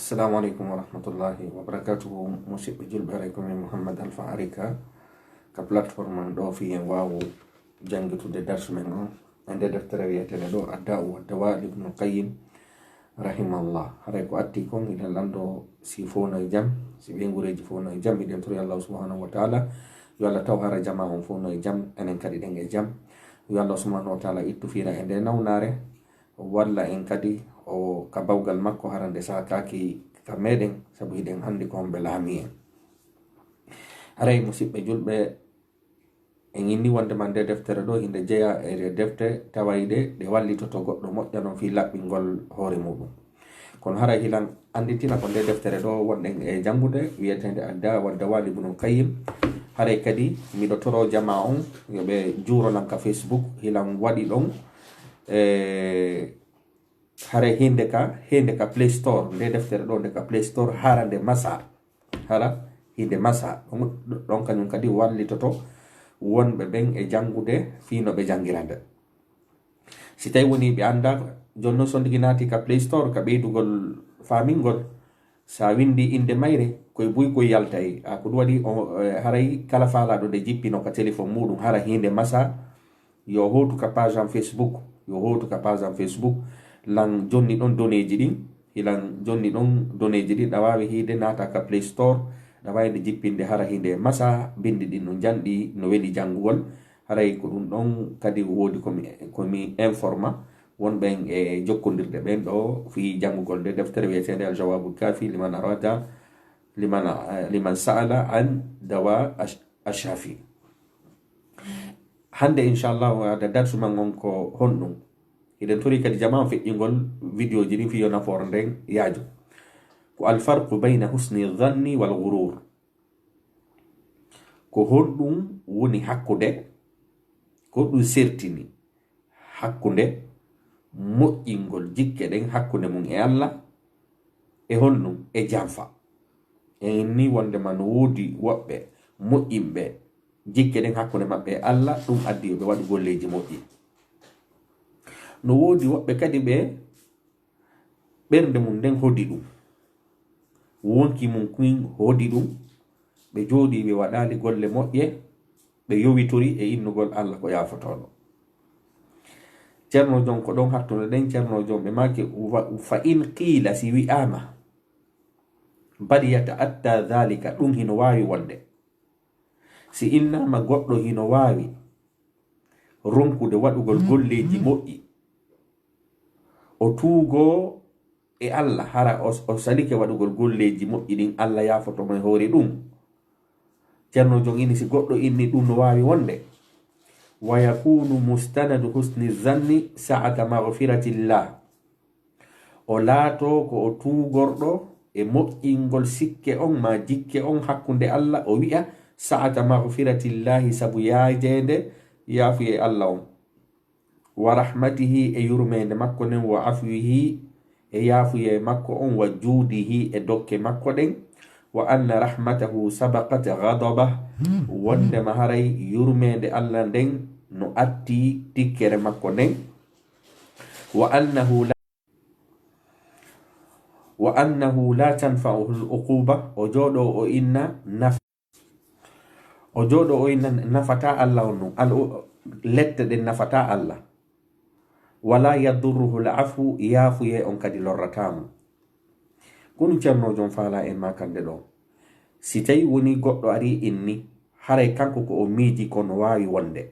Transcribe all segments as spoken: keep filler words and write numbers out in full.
Assalamu aleykum wa rahmatullahi wa barakatuhu. Musidɓe julɓe, haray ko min Mouhammad Alpha Arika ka plateforme men ɗo, fii en waawu janngitude darsu men on e nde deftere wiyeteende ɗo Adda'u wa Dawa, Ibnul Qayyim rahimahullah. Haray ko atti kon, hiɗen lanndo si fow no e jam, si ɓeynguureeji fow no e jam, hiɗen tori Allahu subhanahu wa taala yo Allah taw hara jamaa on fow no e jam, enen kadi ɗen e jam. Yo Allah subhanahu wa taala ittu fiira e nde nawnaare, walla en kadi o ka bawgal makko, hara nde saakaaki ka meɗen, sabu hiɗen anndi ko homɓe laami en. Haray, musidɓe julɓe, en inni wonde man nde deftere ɗo hinde jeya e defte tawayɗe ɗe wallitoto goɗɗo moƴƴa non fii laɓɓingol hoore muɗum. Kono haray hilan annditina ko nde deftere ɗo wonɗen e janngude, wiyeteende Adda wa Dawa li Ibnul Qayyim. Haray kadi miɗo toro jamaa on yo ɓe juuronan ka Facebook, hilan waɗi ɗon. E, haray hinde ka, hinde ka Play Store, nde deftere ɗo nde ka Play Store, hara nde masa, hara hinde masa. Ɗon, ɗon kañum kadi wallitoto wonɓe ɓen e janngude fii no ɓe janngira nde. Si tawi woni ɓe annda, jooni non so ndigi naati ka Play Store, ka ɓeydugol faamingol, sa windi innde mayre, koye buy koye yaltay. A ko ɗum waɗi o, e, haray kala faalaaɗo nde jippino ka téléphone muɗum, hara hinde masa, yo hootu ka page am Facebook, yo hootu ka page am Facebook, lan jonni ɗon données ji ɗin, hilan jonni ɗon données ji ɗin, ɗa waawi hiide naata ka Play Store, ɗa waawi nde jippinde hara hinde masa, bindi ɗin no njanɗi, no weli janngugol. Haray ko ɗum ɗon kadi woodi ko mi, ko mi informa wonɓen e jokkondirde ɓen ɗo fii janngugol nde deftere wiyeteende Al Jawabul Kafi liman arada, liman, eh, liman sa'ala an dawa ash-, ashafi. Hannde, inchallahu, ada darsu man on ko honɗum? Hiɗen tori kadi jamaa feƴƴingol vidéo ji ɗin fii yo nafoore nden yaaju. Ko al farqu bayna husni dhanni wal ghurur. Ko honɗum woni hakkunde, ko ɗum sertini hakkunde moƴƴingol jikke ɗen hakkunde mum e Allah, e honɗum? E janfa. En ni wondema no woodi woɓɓe moƴƴinɓe jikke ɗen hakkunde maɓɓe e Allah, ɗum addi yo ɓe waɗu golleeji moƴƴi. No woodi woɓɓe kadi ɓe ɓernde mum nden hoodi ɗum, wonki mum kun hoodi ɗum, ɓe jooɗii, ɓe waɗaali golle moƴƴe, ɓe yowitori e innugol Allah ko yaafotooɗo. Ceerno Jon ko ɗon hattude ɗen, Ceerno Jon ɓe maaki, wa-, fa in qiila, si wi'aama, bal yata'atta dhalika, ɗum hino waawi wonde. Si innaama goɗɗo hino waawi ronkude waɗugol golleeji moƴƴi, o tuugoo e Allah, hara o, o salike waɗugol golleeji moƴƴi ɗin, Allah yaafoto mo e hoore ɗum. Ceerno Jon ini, si goɗɗo inni ɗum no waawi wonde, wa yakunu mustanadu husni zanni sa'ata maghfiratillah. O laatoo ko o tuugorɗo e moƴƴingol sikke on maa jikke on hakkunde Allah, o wi'a, sa'ata maghfiratillahi, sabu yaajeende, yaafuye Allah on. Wa rahmatihi, e yurmeende makko nden, wa afwihi, e yaafuyee makko on, wa juudihi, e dokke makko ɗen, wa anna rahmatahu sabaqat ghadabah, wondema haray yurmeende Allah nden no atti tikkere makko nden, wa annahu la, wa annahu la tanfa'uhu al-uquba, o jooɗo o inna naf-, o jooɗo o inna nafata Allah on nun, al-, lette ɗen nafata Allah. Wala yadurruhu al-afu, yaafuye on kadi lorrata mo. Kono Ceerno Jon faala en maakande ɗo. Si tawi woni goɗɗo ari inni, haray kanko ko o miiji ko no waawi wonde.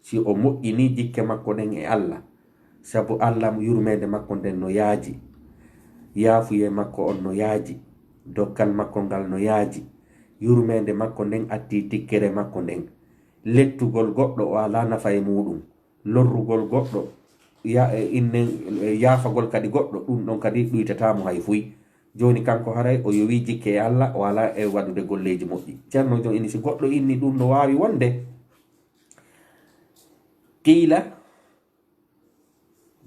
Si o moƴƴini jikke makko ɗen e Allah, sabu Allah yurmeende makko nden no yaaji, yaafuye makko on no yaaji, dokkal makko ngal no yaaji, yurmeende makko nden atti tikkere makko nden. Lettugol goɗɗo o alaa nafa e muɗum, lorrugol goɗɗo, ya-, e innen, e yaafagol kadi goɗɗo, ɗum ɗon kadi ɗuytataa mo hay fuy. Jooni kanko haray o yowi jikke e Allah, o alaa e waɗude golleeji moƴƴi. Ceerno Jon ini si goɗɗo inni ɗum no waawi wonde, qiila,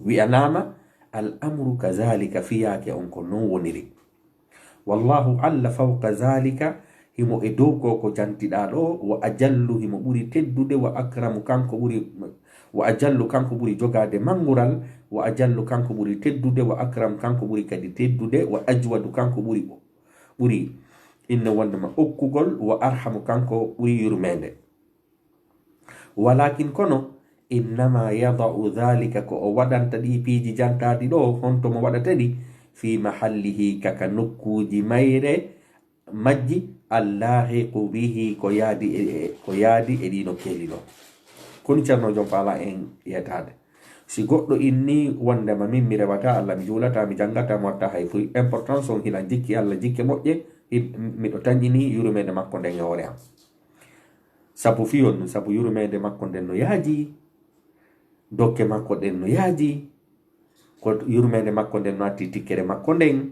wi'anaama, al amru kazalika, fiyaake on ko non woniri. Wallahu alla fawqa zalika, himo e dow ko ko jantiɗaa ɗo, wa ajallu, himo ɓuri teddude, wa akramu, kanko ɓuri, wa ajallu, kanko ɓuri jogaade manngural, Wa ajallu, kanko ɓuri teddude, wa akram, kanko ɓuri kadi teddude, wa ajwadu, kanko ɓuri, ɓuri inne wondema okkugol, wa arhamu, kanko ɓuri yurmeende. Walakin kono, innama yada'u dhalika, ko o waɗanta ɗi piiji jantaaɗi ɗo, honto mo waɗata ɗi, fi mahallihi, kaka nokkuuji mayre, majji, allahiqu bihi, ko yaadi e, e, ko yaadi e ɗino keeli ɗo. Kono Ceerno Jom faala en yeetaade. Si goɗɗo inni wondema min mi rewata Allah, mi juulata, mi janngata, mi watta hay fuy, importance on hilan jikki Allah, jikke moƴƴe, hi-, miɗo tanƴini yurmeende makko nden e hoore am. Sabu fiyon, sabu yurmeende makko nden no yaaji, dokke makko ɗen no yaaji, ko yurmeende makko nden no atti tikkere makko nden,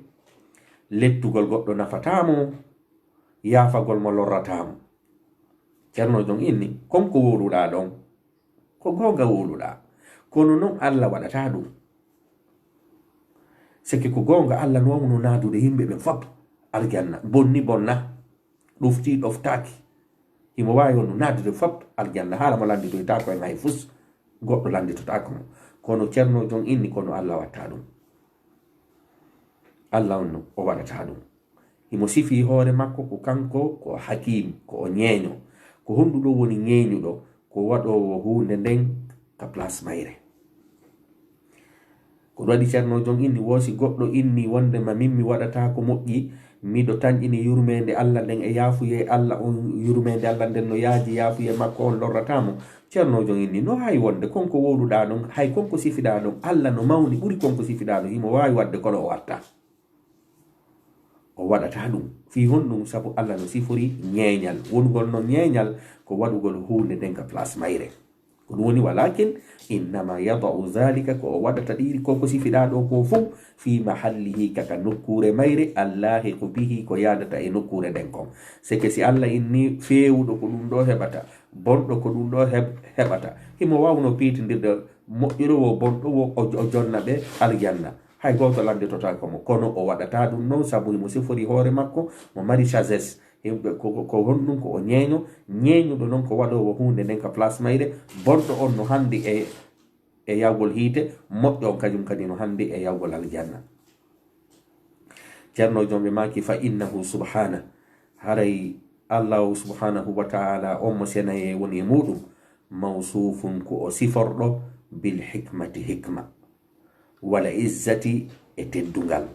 lettugol goɗɗo nafataa mo, yaafagol mo lorrataa mo. Ceerno Jom inni, kon ko wowluɗaa ɗon, ko goonga wowluɗaa. Kono non Allah waɗataa ɗum. Seke ko goonga Allah no wawno naadude yimɓe ɓen fop aljanna, bonni bonna, ɗofti ɗoftaaki. Himo waawi wonno naadude fop aljanna, haala mo lannditoytaako en hay fus, goɗɗo lannditotaako mo. Kono Ceerno Jom inni, kono Allah watta ɗum. Allah on no, o waɗataa ɗum. Himo sifii hoore makko ko kanko ko Hakim, ko o ñeeño. Ko honɗun ɗon woni ñeeñuɗo? Ko waɗoowo huunde nden ka place mayre. Ko ɗum waɗi Ceerno Jom inni, wo si goɗɗo inni wondema min mi waɗataa ko moƴƴi, miɗo tanƴini yurmeende Allah nden e yaafuyee Allah on, yurmeende Allah nden no yaaji, yaafuyee makko on lorrataa mo. Ceerno Jom inni, no hay wonde kon ko wowluɗaa ɗon, hay kon ko sifiɗaa ɗon, Allah no mawni ɓuri kon ko sifiɗaa ɗon, himo waawi waɗde kono o watta. O waɗataa ɗum. Fii honɗum? Sabu Allah no sifori ñeeñal. Wonugol no ñeeñal ko waɗugol huunde nden ka place mayre. Ko ɗum woni, walakin innama yada'u dhalika, ko o waɗata ɗi, ko ko sifiɗaa ɗo ko fow, fi mahallihi, kaka nokkuure mayre, allahiqu bihi, ko yaadata e nokkuure nden kon. Seke si Allah inni feewuɗo ko ɗum ɗo heɓata, bonɗo ko ɗum ɗo heɓ-, heɓata, himo wawno piitindirde moƴƴuɗo wo bonɗo wo o, o jonna ɓe aljanna. Hay gooto lannditotaako mo, kono o waɗataa ɗum non, sabu himo sifori hoore makko, mo mari sagesse. Himɓe ko, ko, ko honɗum? Ko o ñeeño, ñeeñuɗo non ko waɗoowo huunde nden ka place mayre, bonɗo on no hanndi e, e yawgol hiite, moƴƴo on kajum kadi no hanndi e yawgol aljanna. Ceerno Jom ɓe maaki, fa innahu subhana, haray Allahu subhanahu wa ta'ala on mo senayee woni e muɗum, mawsufun ko o siforɗo bil hikmati hikma. Wal izzati e teddungal,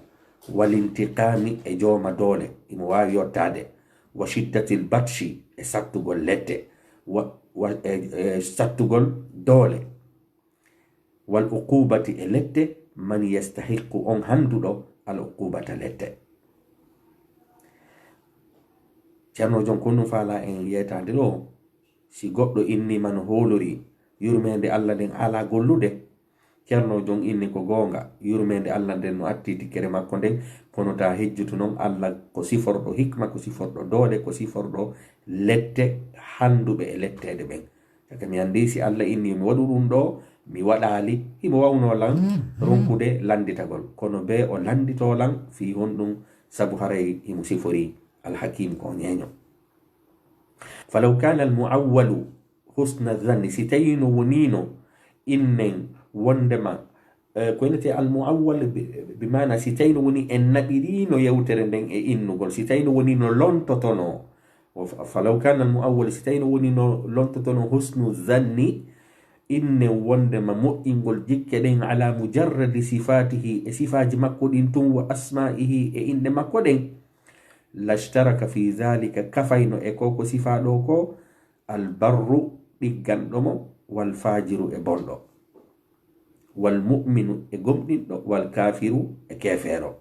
wal intiqami e jooma doole, imo waawi yottaade, wa shiddatil batshi e sattugol lette, wa, wa, e, e sattugol doole, wal uqubati e lette, man yastahiqqu on hannduɗo al uqubata lette. Ceerno Jom ko ɗum faala en yeetaade ɗo, si goɗɗo inni man hoolori yurmeende Allah nden alaa gollude, Ceerno Jom inni ko goonga, yurmeende Allah nden no atti tikkere makko nden, kono ta hejjutu non Allah ko siforɗo hikma, ko siforɗo doole, ko siforɗo lette hannduɓe e letteede ɓen. Saka mi anndi si Allah inni mi waɗu ɗum ɗo, mi waɗaali, himo wawno lan ronkude lannditagol. Kono bee o lanndito lan fii honɗum, sabu haray himo sifori Al-Hakim ko o ñeeño. Falaw kana al-mu'awwalu husna dhanni, si tawino wonino innen wondema, eh, ko innete al-mu'awwal bi, bi maana si tawino woni en naɓirino yewtere nden e innugol, si tawino wonino lontotono, o fa, falaw kana al-mu'awwal, si tawino wonino lontotono husnu dhanni, innen wondema moƴƴingol jikke ɗen ala mujarradi sifatihi, e sifaaji makko ɗin tun, wa asma'ihi, e inɗe makko ɗen, lashtaraka fi dhalika, kafayno e ko ko sifaa ɗo ko, albarru, ɗigganɗo mo, wal fajiru, e bonɗo, wal mu'minu, e gomɗinɗo, wal kafiru, e keefeero,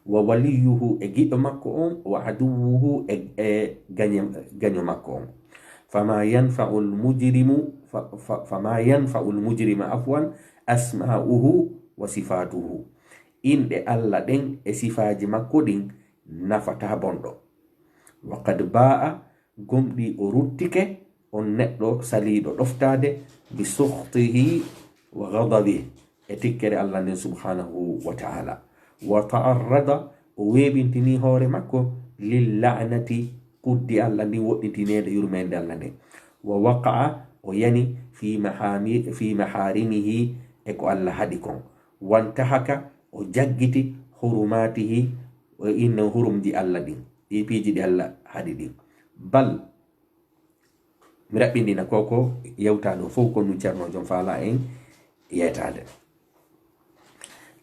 wa waliyuhu, e giɗo makko on, wa aduwuhu, e, e gañe, gaño makko on. Fama yanfa'u al mujrimu, fa, fa, fama yanfa'u al mujrima, afwan, asma'uhu wa sifatuhu. Inɗe Allah ɗen e sifaaji makko ɗin nafataa bonɗo. Wa qad ba'a, gomɗii o ruttike, on neɗɗo saliiɗo ɗoftaade, bi sukhtihi wa ghadabihi, e tikkere Allah nden subhanahu wa ta'ala. Wa ta'arrada, o weeɓintinii hoore makko, lil la'nati, kuddi Allah ndin woɗɗintineede yurmeende Allah nden. Wa waqa'a, o yani, fi mahami, fi maharimihi, e ko Allah haɗi kon. Wantahaka, o jaggiti, hurumaatihi, o inno hurumji Allah ɗin, ɗi piiji ɗi Allah haɗi ɗin. Bal, mi raɓɓinɗina ko ko yewtaa ɗo fow, ko ɗum Ceerno Jon faalaa en yeetaade.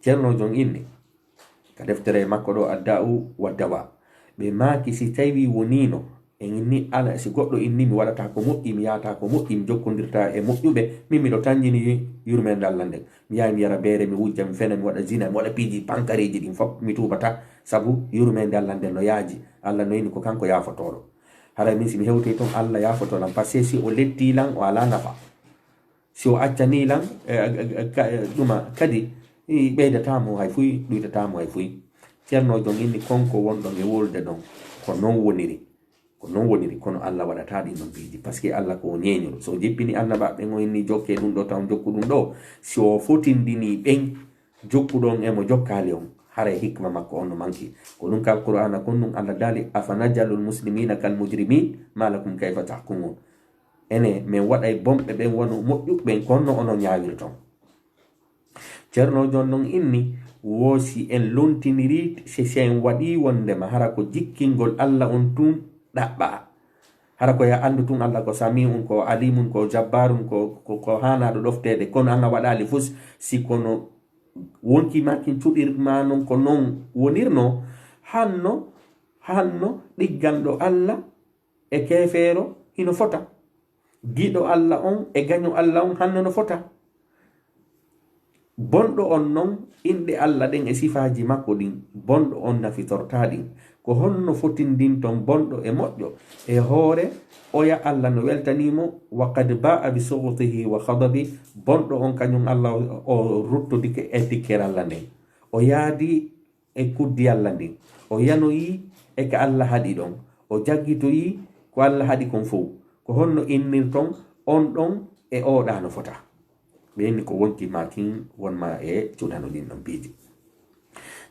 Ceerno Jon inni ka deftere makko ɗo, Adda'u wa Dawa, ɓe maaki, si tawi woniino en inni ala, si goɗɗo inni mi waɗata ko moƴƴi, mi yahata ko moƴƴi, mi jokkondirta e moƴƴuɓe, min miɗo tanjini yurmeende Allah nden. Mi yaha mi yara beere, mi wujja, mi fena, mi waɗa zina, mi waɗa piiji pankareeji ɗin fof, mi tuubata, sabu yurmeende Allah nden no yaaji. Allah no inni ko kanko yaafotooɗo. Haray min si mi hewtoyi ton, Allah yaafoto lan, parce que si o lettii lan, o alaa nafa. Si o accanii lan, e, e, e, ka-, e, ɗuma kadi, i, ɓeydataa mo hay fuy, ɗuytataa mo hay fuy. Ceerno Jon inni kon ko wonɗon e wolde ɗon, ko non woniri. Ko non woniri, kono Allah waɗataa ɗin ɗon piiji, parce que Allah ko o ñeeñuɗo. So o jippini annabaaɓe ɓen, o inni jokkee ɗum ɗo, taw jokku ɗum ɗo. Si o fotindinii ɓen jokkuɗo on e mo jokkaali on, haray hikma makko on no manki. Ko ɗum ka Alqur'aana kon ɗum Allah daali, "Afa naj'alul muslimina kal mujrimin, ma lakum kayfa tahkumun." Ene, min waɗay bonɓe ɓen wano moƴƴuɓe ɓen, ko honno onon ñaawirton? Ceerno Jon non inni, wo si en lontinirii, si, si en waɗii wonndema hara ko jikkingol Allah on tun ɗaɓɓaa. Hara ko ya anndu tun Allah ko Sami'un, ko Alimun, ko Jabbarun, ko, ko, ko haanaaɗo ɗofteede, kono an a waɗaali fus, si kono wonki maa kin cuɗirmaa non ko non wonirnoo, hanno, hanno ɗigganɗo Allah e keefeero hino fota. Giɗo Allah on e gaño Allah on hanno no fota. Bonɗo on non, inɗe Allah ɗen e sifaaji makko ɗin, bonɗo on nafitortaa ɗin. Ko honno fotindinton bonɗo e moƴƴo? E hoore oya Allah no weltanii mo, wa qad ba'a bi sughtihi wa ghadabi, bonɗo on kañum Allah o, o ruttodike e tikkere Allah nden. O yaadi e kuddi Allah ndin. O yanoyii e ka Allah haɗi ɗon. O jaggitoyii ko Allah haɗi kon fow. Ko honno innirton on ɗon e oɗa no fota? Ɓe inni ko wonki maa kin wonma e cuɗano ɗin ɗon piiji.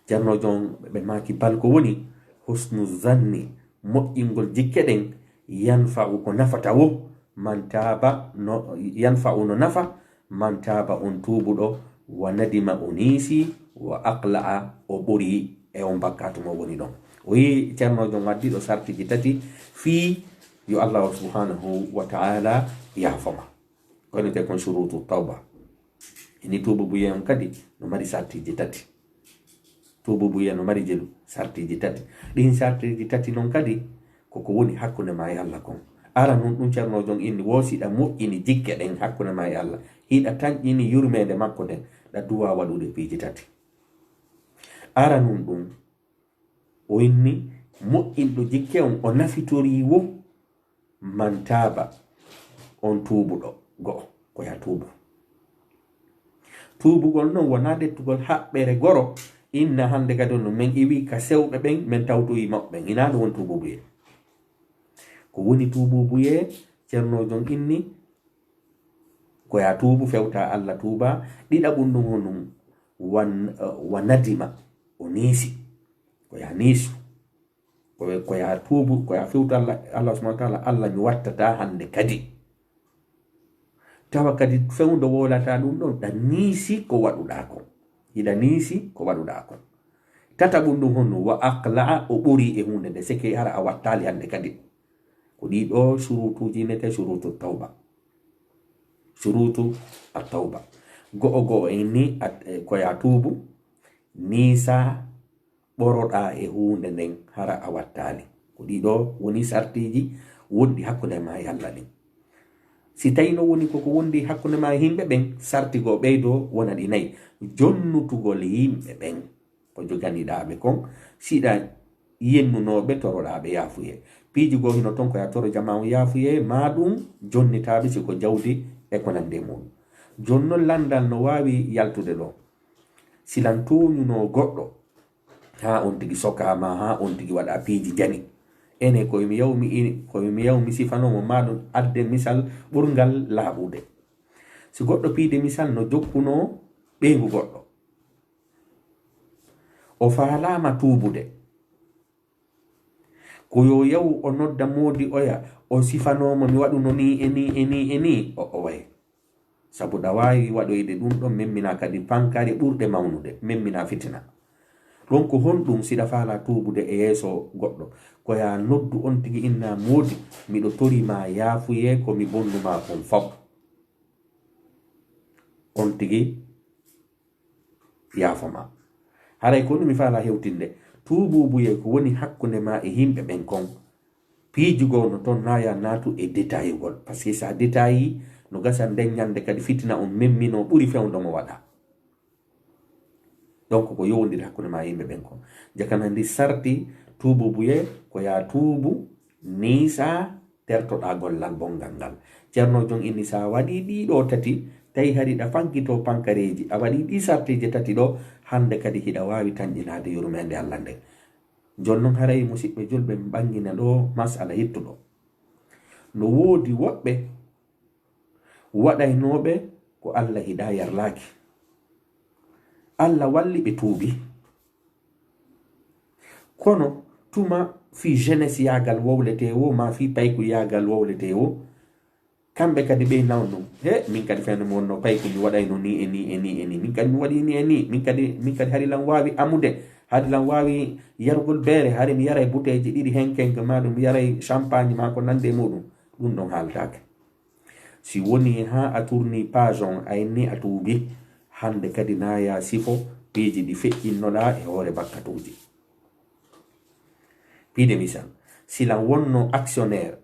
Ceerno Jon ɓe maaki bal ko woni husnu zanni, moƴƴingol jikke ɗen, yanfa'u ko nafata wo, man taaba no, yanfa'u no nafa, man taaba on tuubuɗo, wa nadima o niisi, wa aqla'a o ɓuri e on bakkaatu mo woni ɗon. O yi Ceerno Jon waddi ɗo sartiji tati fii yo Allah subhanahu wa ta'ala yaafoma. Ko wonetee kon shurutu tawba. Ini tuububuye on kadi no mari sartiji tati. Tuububuye no mari jelu sartiji tati. Ɗin sartiji tati non kadi koko woni hakkunde ma e Allah kon. Ara nun ɗum Ceerno Jon inni wo siɗa moƴƴini jikke ɗen hakkunde ma e Allah. Hiɗa tanƴini yurmeende makko nden, ɗa duwa waɗude piiji tati. Ara nun ɗum, o inni moƴƴinɗo jikke on, o nafitorii wo man taaba, on tuubuɗo go'o, ko ya tuubu. Tuubugol non wonaa ɗettugol haɓɓere goro, inna hannde kadi no men iwi ka sewɓe ɓen, men tawtoyi maɓɓe ɓen. Inaa ɗum won tuububuye. Ko woni tuububuye, Ceerno Jon inni, ko ya tuubu, fewta Allah tuuba. Ɗiɗaɓum ɗum honum? Wan-, wa nadima, o niisi. Ko ya niisu. Ko, ko ya tuubu, ko ya fewta Allah, Allah subhanahu wa ta'ala, Allah mi wattata hannde kadi. Tawa kadi fewndo wolata ɗum ɗon, ɗa niisi ko waɗuɗa kon. Hiɗa niisi ko waɗuɗa kon. Tataɓum ɗum honno, wa aqla'a, o ɓori e huunde nde, seke hara a wattaali hannde kadi. Ko ɗi ɗo shurutuji innete shurutu tawba. Shurutu at tawba. Go'o go'o en ni at-, e, ko ya tuubu, niisa, ɓoroɗa e huunde nden hara a wattaali. Ko ɗi ɗo woni sartiji wonɗi hakkunde ma e Allah ɗin. Si tawi no woni koko wondi hakkunde ma e yimɓe ɓen, sarti goo ɓeydo wona ɗi nayi. Jonnutugol yimɓe ɓen ko joganiɗaa ɓe kon, siɗa yennunoo ɓe, toroɗaa ɓe yaafuye. Piiji goo hino ton ko ya toro jamaa on yaafuye, maa ɗum jonnitaaɓe si ko jawdi e ko nandi e muɗum. Jooni non lanndal no waawi yaltude ɗo. Si lan tooñunoo goɗɗo, haa on tigi sokaa ma, haa on tigi waɗa piiji jani. Ene ko mi yaw mi ini, ko mi yaw mi sifanoo mo, maa ɗum adde misal ɓurngal laaɓude. Si goɗɗo piide misal no jokkunoo ɓeyngu goɗɗo, o faalaama tuubude, ko yo yaw o nodda moodi oya, o sifanoo mo mi waɗuno nii e nii e nii e nii, o, o waye. Sabu ɗa waawi waɗoyde ɗum ɗon, memmina kadi pankare ɓurɗe mawnude, memmina fitina. Ɗon ko honɗum? Siɗa faalaa tuubude e yeeso goɗɗo, ko yaa noddu on tigi, inna moodi, miɗo tori ma yaafuyee ko mi bonnu maa kon fof. On tigi yaafo ma. Haray ko mi faalaa hewtinde, tuubuubuyee ko woni hakkunde ma e yimɓe ɓen kon. Piiji goo no ton, na yaa naatu e détaillugol. Parce que si a détaillii, no gasa nden ñande kadi fitina on memminoo ɓuri fewndo mo waɗaa. Donc ko yowondiri hakkunde ma e yimɓe ɓen kon. Jakana ndi sarti tuubuubuyee ko yaa tuubu, niisaa, tertoɗaa gollal bonngal ngal. Ceerno Jon inni, si a waɗii ɗii ɗoo tati, tawi hari ɗa fankitoo pankareeji, a waɗii ɗii sartiiji tati ɗoo, hannde kadi hiɗa waawi tanƴinaade yurmeende Alla nden. Jooni non haray, musiɓɓe julɓe, mi ɓanngina ɗoo masala hittuɗo. No woodi woɓɓe waɗaynooɓe ko Alla hiɗaa yarlaaki. Alla walli ɓe tuubi. Kono tuma fii jeunesse yaagal wowletee woo, maa fii payku yaagal wowletee woo, kamɓe kadi ɓey nawnu. He, min kadi fewndo mi wonno payku mi waɗayno nii e nii e nii e nii. Min kadi mi waɗii nii e nii. Min kadi, min kadi hari lan waawi amude. Hari lan waawi yarugol beere. Hari mi yaray buteeji ɗiɗi henkenke, maa ɗum mi yaray champagne maa ko nandi e muuɗum. Ɗum ɗon haaltaake. Si wonii haa a turnii page on, a inni a tuubi, hannde kadi na yaa sifo piiji ɗi feƴƴinnoɗaa e hoore bakkatuuji. Piide misal, si lan wonno actionnaire,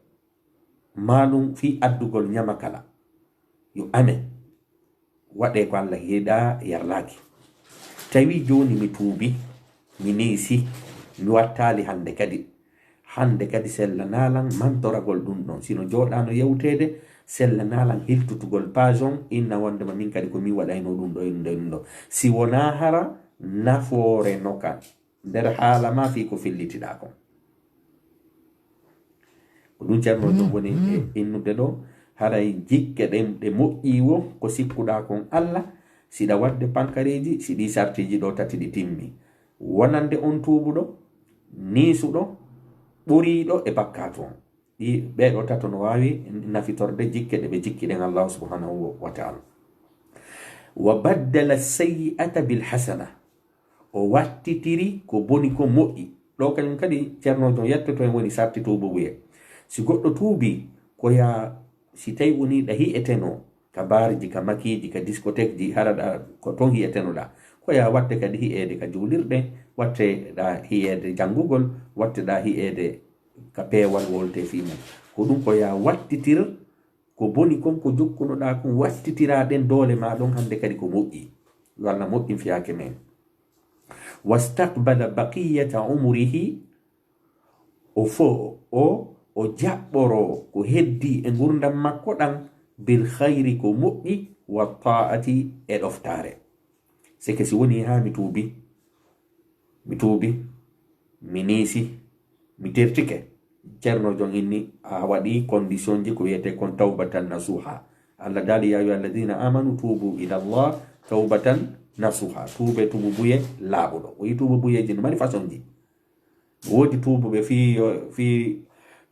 maa ɗum fii addugol ñamakala, yo ame, waɗee ko Alla hiɗaa yarlaaki. Tawi jooni mi tuubi, mi niisi, mi wattaali hannde kadi. Hannde kadi sellanaa lan mantoragol ɗum ɗon. Sino jooɗaano yewteede, sellanaa lan hiltutugol page on, inna wondema min kadi ko min waɗayno ɗum ɗo, ɗum ɗo, ɗum ɗo. Si wonaa hara nafoore no ka nder haala ma fii ko fillitiɗaa kon. Ko ɗum Ceerno Jon woni e innude ɗo, haray jikke ɗen ɗe moƴƴii wo ko sikkuɗaa kon Alla, siɗa waɗde pankareeji, si ɗii sartiiji ɗo tati ɗi timmi. Wonande on tuubuɗo, niisuɗo, ɓoriiɗo e bakkaatu on. Ɗi, ɓee ɗo tato no waawi nafitorde jikke ɗe ɓe jikki ɗen Allahu subhanahu wa ta'ala. Wa baddala sayyi'ata bil hasana. O wattitiri ko boni ko moƴƴi. Ɗo kañum kadi Ceerno Jon yettoto en woni sarti tuubuye. Si goɗɗo tuubii, ko yaa si tawi woni ɗa hi'etenoo, ka baarji, ka makiiji, ka discothèque ji, hara ɗa ko ton hi'etenoɗaa. Ko yaa watte kadi hi'eede ka juulirɗe, watte ɗa hi'eede janngugol, watte ɗa hi'eede ka peewal wolte fii mum. Ko ɗum ko yaa wattitir ko boni kon ko jokkunoɗaa kon, wattitiraa ɗen doole maa ɗon hannde kadi ko moƴƴi. Yo Allah moƴƴin fiyaake men. Wastaqbala baqiyata umrihi, o fo-, o, o jaɓɓoroo ko heddii e ngurndan makko ɗan, bil khayri, ko moƴƴi, wa ta'ati, e ɗoftaare. Seke si woni haa mi tuubi, mi tuubi, mi niisi, mi tertike. Ceerno Jon inni a waɗi condition ji ko wiyetee kon tawbatan nasuha. Allah daali, "Ya ayyuha alladhina amanu tubu ila Allah tawbatan nasuha." Tuube tuububuye laaɓuɗo. O yi tuububuyeeji no mari façon ji. Woodi tuubuɓe fii, fii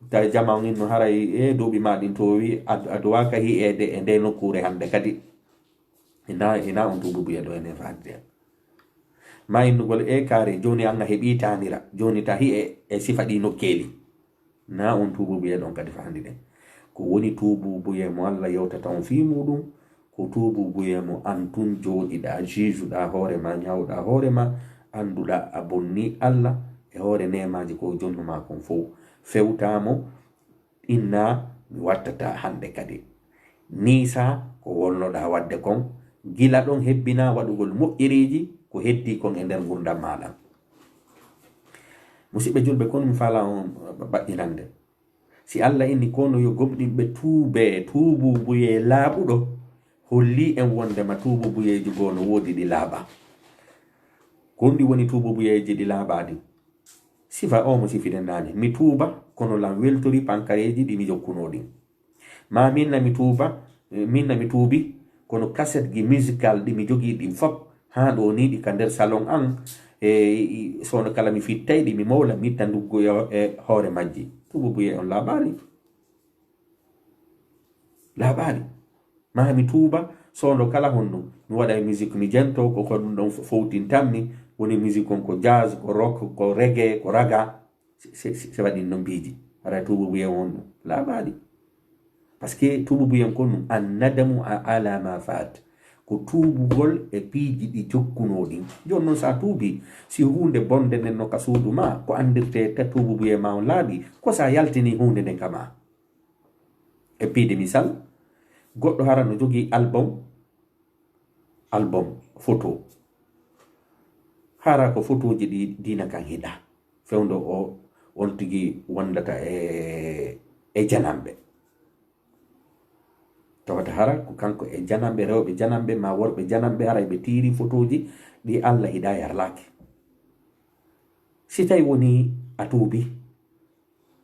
ta jama on inno haray e duuɓi maa ɗin toowi ad-, aduwaaka hi'eede e nde nokkuure hannde kadi. Ina, ina on tuububuye ɗo enen faade. Ma innugol e kaare, jooni an a heɓii taanira, jooni ta hi'e e sifa ɗi nokkeeli. Na on tuububuye ɗon kadi faandi ɗen. Ko woni tuububuye mo Allah yewtata on fii muuɗum, ko tuububuye mo an tun jooɗiɗaa, jiijuɗaa hoore ma, ñaawɗaa hoore ma, annduɗaa a bonni Allah e hoore neemaaji ko o jonnu ma kon fow. Fewtaa mo, inna mi wattataa hannde kadi. Niisaa ko wonnoɗaa waɗde kon, gila ɗon hebbinaa waɗugol moƴƴereeji ko heddii kon e nder ngurndan maa ɗan. Musiɓɓe julɓe, kono mi faalaa on baƴƴinande. Si Allah inni kono yo gomɗinɓe tuubee, tuubuubuyee laaɓuɗo, hollii en wondema tuubuubuyeeji goo no woodi ɗi laaɓaa. Ko honɗi woni tuubuubuyeeji ɗi laaɓaa ɗin? Sifa o mo sifiɗen naane, mi tuuba, kono lan weltori pankareeji ɗi mi jokkunoo ɗin. Ma min na mi tuuba, eh, min na mi tuubi, kono kasetji musical ɗi mi jogii ɗin fop, haa ɗoo nii ɗi ka nder salon an, e, i, soono kala mi fittay ɗi, mi mowla, mi itta nduggu e, e hoore majji. Tuubuubuyee on laaɓaali. Laaɓaali. Ma mi tuuba, Soondo kala honno, mi waɗa e musique, mi jento ko, ko ɗum ɗon fo-, fowtintammi, woni musique on ko jazz, ko rock, ko reggae, ko raga. Se, se, se, se waɗi ɗum ɗon piiji. Hara tuububuyen on ɗum laaɓaali. Parce que tuububuyen kon ɗum, an nadamu a-, ala ma fat. Ko tuubugol e piiji ɗi jokkunoo ɗin. Jooni non, so a tuubi, si huunde bonde nden no ka suudu ma, ko anndirte ta tuububuye ma on laaɓi, ko so a yaltini huunde nden ka ma. E piide misal, goɗɗo hara no jogii album, album photo. Hara ko photoji ɗi diina kan hiɗa. Fewndo o, on tigi wondata e, e janamɓe. Tawata hara ko kanko e janamɓe, rewɓe janamɓe, ma worɓe janamɓe, hara ɓe tiiri photoji ɗi Allah hiɗa yarlaaki. Si tawi woni a tuubi,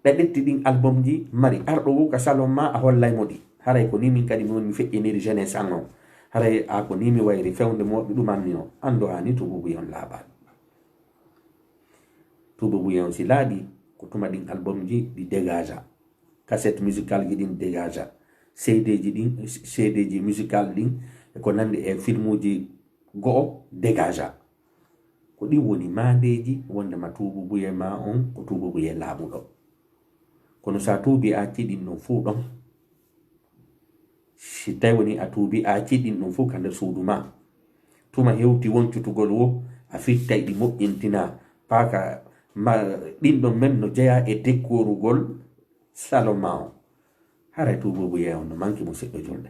ɗa ƴetti ɗin albumji mari, arɗo wo ka salon ma, a hollay mo ɗi. Haray ko ni min kadi mi woni mi feƴƴiniri jeunesse an on. Haray a ko ni mi wayri fewndo mo mi ɗumanmi o. Anndo ha ni tuububuye on laaɓaali. Tuububuye on si laaɓi, ko tuma ɗin albumji ɗi dégagea. Cassette musicalji ɗin dégagea. C D ji ɗin, C D ji musical ɗin, e ko nandi e filmuji go'o dégagea. Ko ɗin woni maandeeji wondema tuububuye ma on ko tuububuye laaɓuɗo. Kono so a tuubi, a accii ɗin ɗon fow ɗon. Si tawi woni a tuubi, a accii ɗin ɗon fow ka nder suudu ma. Tuma hewti woncutugol wo, a fittay ɗi moƴƴintina, paaka ma, ɗin ɗon men no jeyaa e dekkorugol salon ma on. Haray tuububuye on no manki, musiɗɗo julɗo.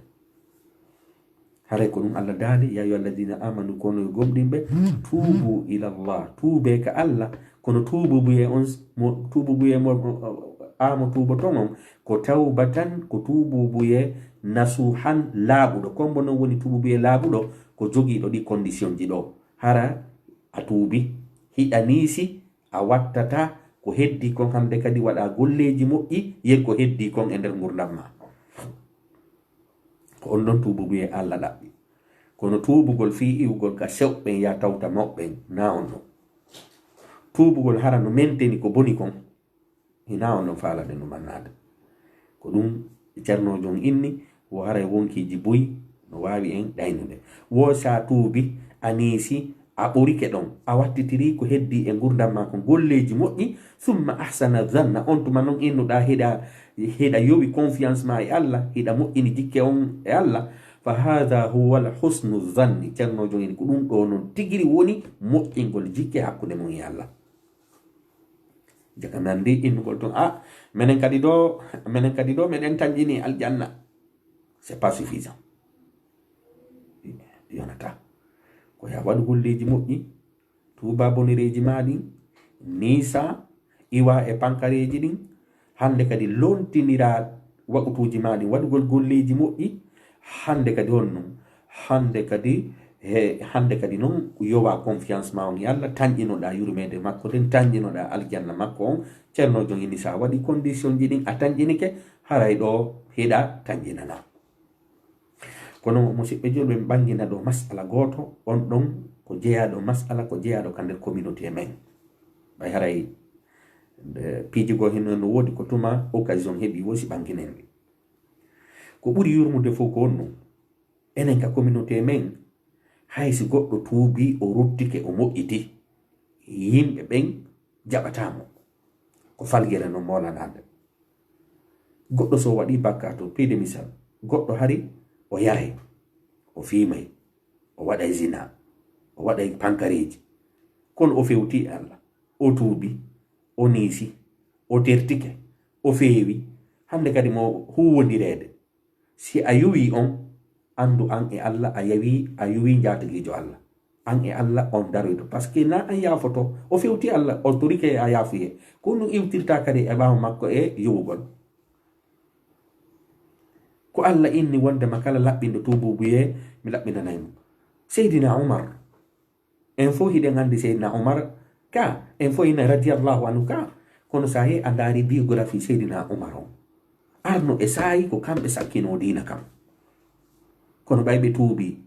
Haray ko ɗum Allah daali, "Ya ayyuha alladina amanu, kono yo gomɗinɓe, tuubu ila Allah, tuube ka Allah." Kono tuububuye on s-, mo, tuububuye mo, a mo tuuboton on, ko tawbatan, ko tuububuye nasuhan, laaɓuɗo. Kombo non woni tuububuye laaɓuɗo, ko jogiiɗo ɗi condition ji ɗo. Hara a tuubi, hiɗa niisi, a wattata ko heddi kon, hande kadi waɗa golleeji moƴƴi, yen ko heddi kon e nder ngurdam ma. Ko on ɗon tuububuye Allah ɗaɓɓi. Kono tuubugol fii iwgol ka sewɓen ya tawta mawɓen, na on ɗon. Tuubugol hara no menteni ko boni kon, hina on ɗon faalade no mannaade. Ko ɗum Ceerno Jon inni, wo haray wonkiiji buy no waawi en ɗaynude. Wo sa tuubi, a niisi, a ɓorike ɗon, a wattitiri ko heddi e ngurdam ma kon golleeji moƴƴi, summa ahsana zanna, on tuma non innuɗa hiɗa, hiɗa yowi confiance ma e Allah, hiɗa moƴƴini jikke on e Allah, fa hadha huwa al husnu zanni. Ceerno Jon inni ko ɗum ɗo non tigiri woni moƴƴingol jikke hakkunde mum e Allah. Jaka mi anndi innugol ton, "Ah, menen kadi ɗo, menen kadi ɗo, meɗen tanƴini aljanna." C'est pas suffisant. Yonata. Ko ya waɗu golleeji moƴƴi, tuuba bonereeji ma ɗin, niisa, iwa e pankareeji ɗin, hande kadi lontinira waqutuuji ma ɗin, waɗugol golleeji moƴƴi, hande kadi honno, hande kadi, he, hande kadi non yowa confiance ma on e Allah, tanƴinoɗa yurmeende makko nden, tanƴinoɗa aljanna makko on. Ceerno Jon inni sa waɗi condition ji ɗin, a tanƴinike, haray ɗo hiɗa tanƴinana. Kono musiɓɓe julɓe, mi ɓangina ɗo masala gooto, on ɗon ko jeyaaɗo masala, ko jeyaaɗo ka nder communauté men. Ɓay haray, eh, piiji goo hino no woodi ko tuma occasion heɓi wo si ɓanginen ɗi. Ko ɓuri yurmude fof ko on ɗum. Enen ka communauté men, hay si goɗɗo tuubi, o ruttike, o moƴƴiti, yimɓe ɓen jaɓataa mo. Ko faljere non moolanaande. Goɗɗo so waɗi bakkaatu, piide misal, goɗɗo hari o yaray, o fiimay, o waɗay zina, o waɗay pankareeji, kono o fewti e Allah, o tuubi, o niisi, o tertike, o feewi, hannde kadi mo huuwondireede. Si a yuwi on, anndu an e Allah a yawi, a yuwi njaatigiijo Allah. An e Allah on daroyto. Parce que na an yaafoto, o fewti Allah, o torike a yaafuye. Ko ɗum iwtirta kadi e ɓaawo makko e yuwugol. Ko Allah inni wondema kala laɓɓinɗo tuububuye, mi laɓɓinanay mo. Seydina Umar, en fof hiɗen anndi Seydina Umar ka, en fof ina radiyallahu anhu ka. Kono so a yehi a ndaari biographie Seydina Umar on, arno e saayi ko kamɓe sakkinoo diina kan. Kono ɓay ɓe tuubi,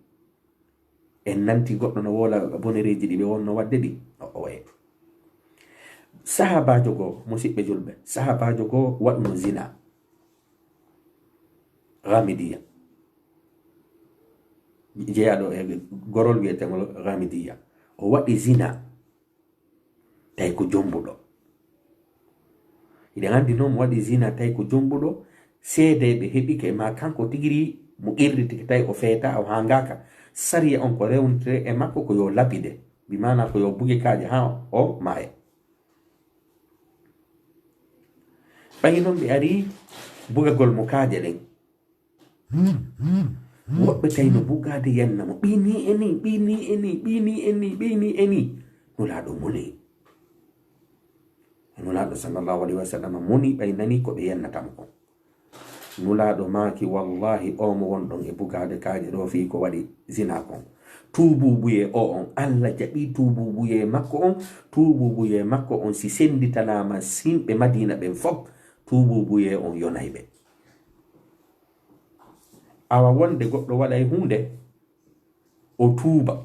en nanti goɗɗo no woola bonereeji ɗi ɓe wonno waɗde ɗi. O, o waye. Sahaabaajo goo, musiɓɓe julɓe, sahaabaajo goo waɗuno zina. Gamidiya. jeyaaɗo e gorol wiyeteengol Gamidiya. O waɗi zina, tawi ko jombuɗo. Hiɗen anndi noon, mo waɗi zina tawi ko jombuɗo, seedeeɓe heɓike ma kanko tigi ri mo qirritike tawi o feeta, o hangaaka. Sariya on ko rewnitire e makko ko yo lapide, bi maana ko yo buge kaaƴe haa o maaya. Ɓay noon ɓe ari bugagol mo kaaƴe ɗen. Woɓɓe tawi no bugaade yenna mo, ɓii nii e nii, ɓii nii e nii, ɓii nii e nii, ɓii nii e nii. Nulaaɗo moni. Nulaaɗo sallallahu alayhi wa sallam moni ɓay nani ko ɓe yennata mo kon. Nulaaɗo maaki, "Wallaahi, oo mo wonɗon e bugaade kaaƴe ɗoo fii ko waɗi zina kon. Tuubuubuyee oo on, Alla jaɓii tuubuubuyee makko on, tuubuubuyee makko on si sennditanaama yimɓe Madiina ɓen fof, tuubuubuyee on yonay ɓe." Awa wonde goɗɗo waɗay huunde, o tuuba,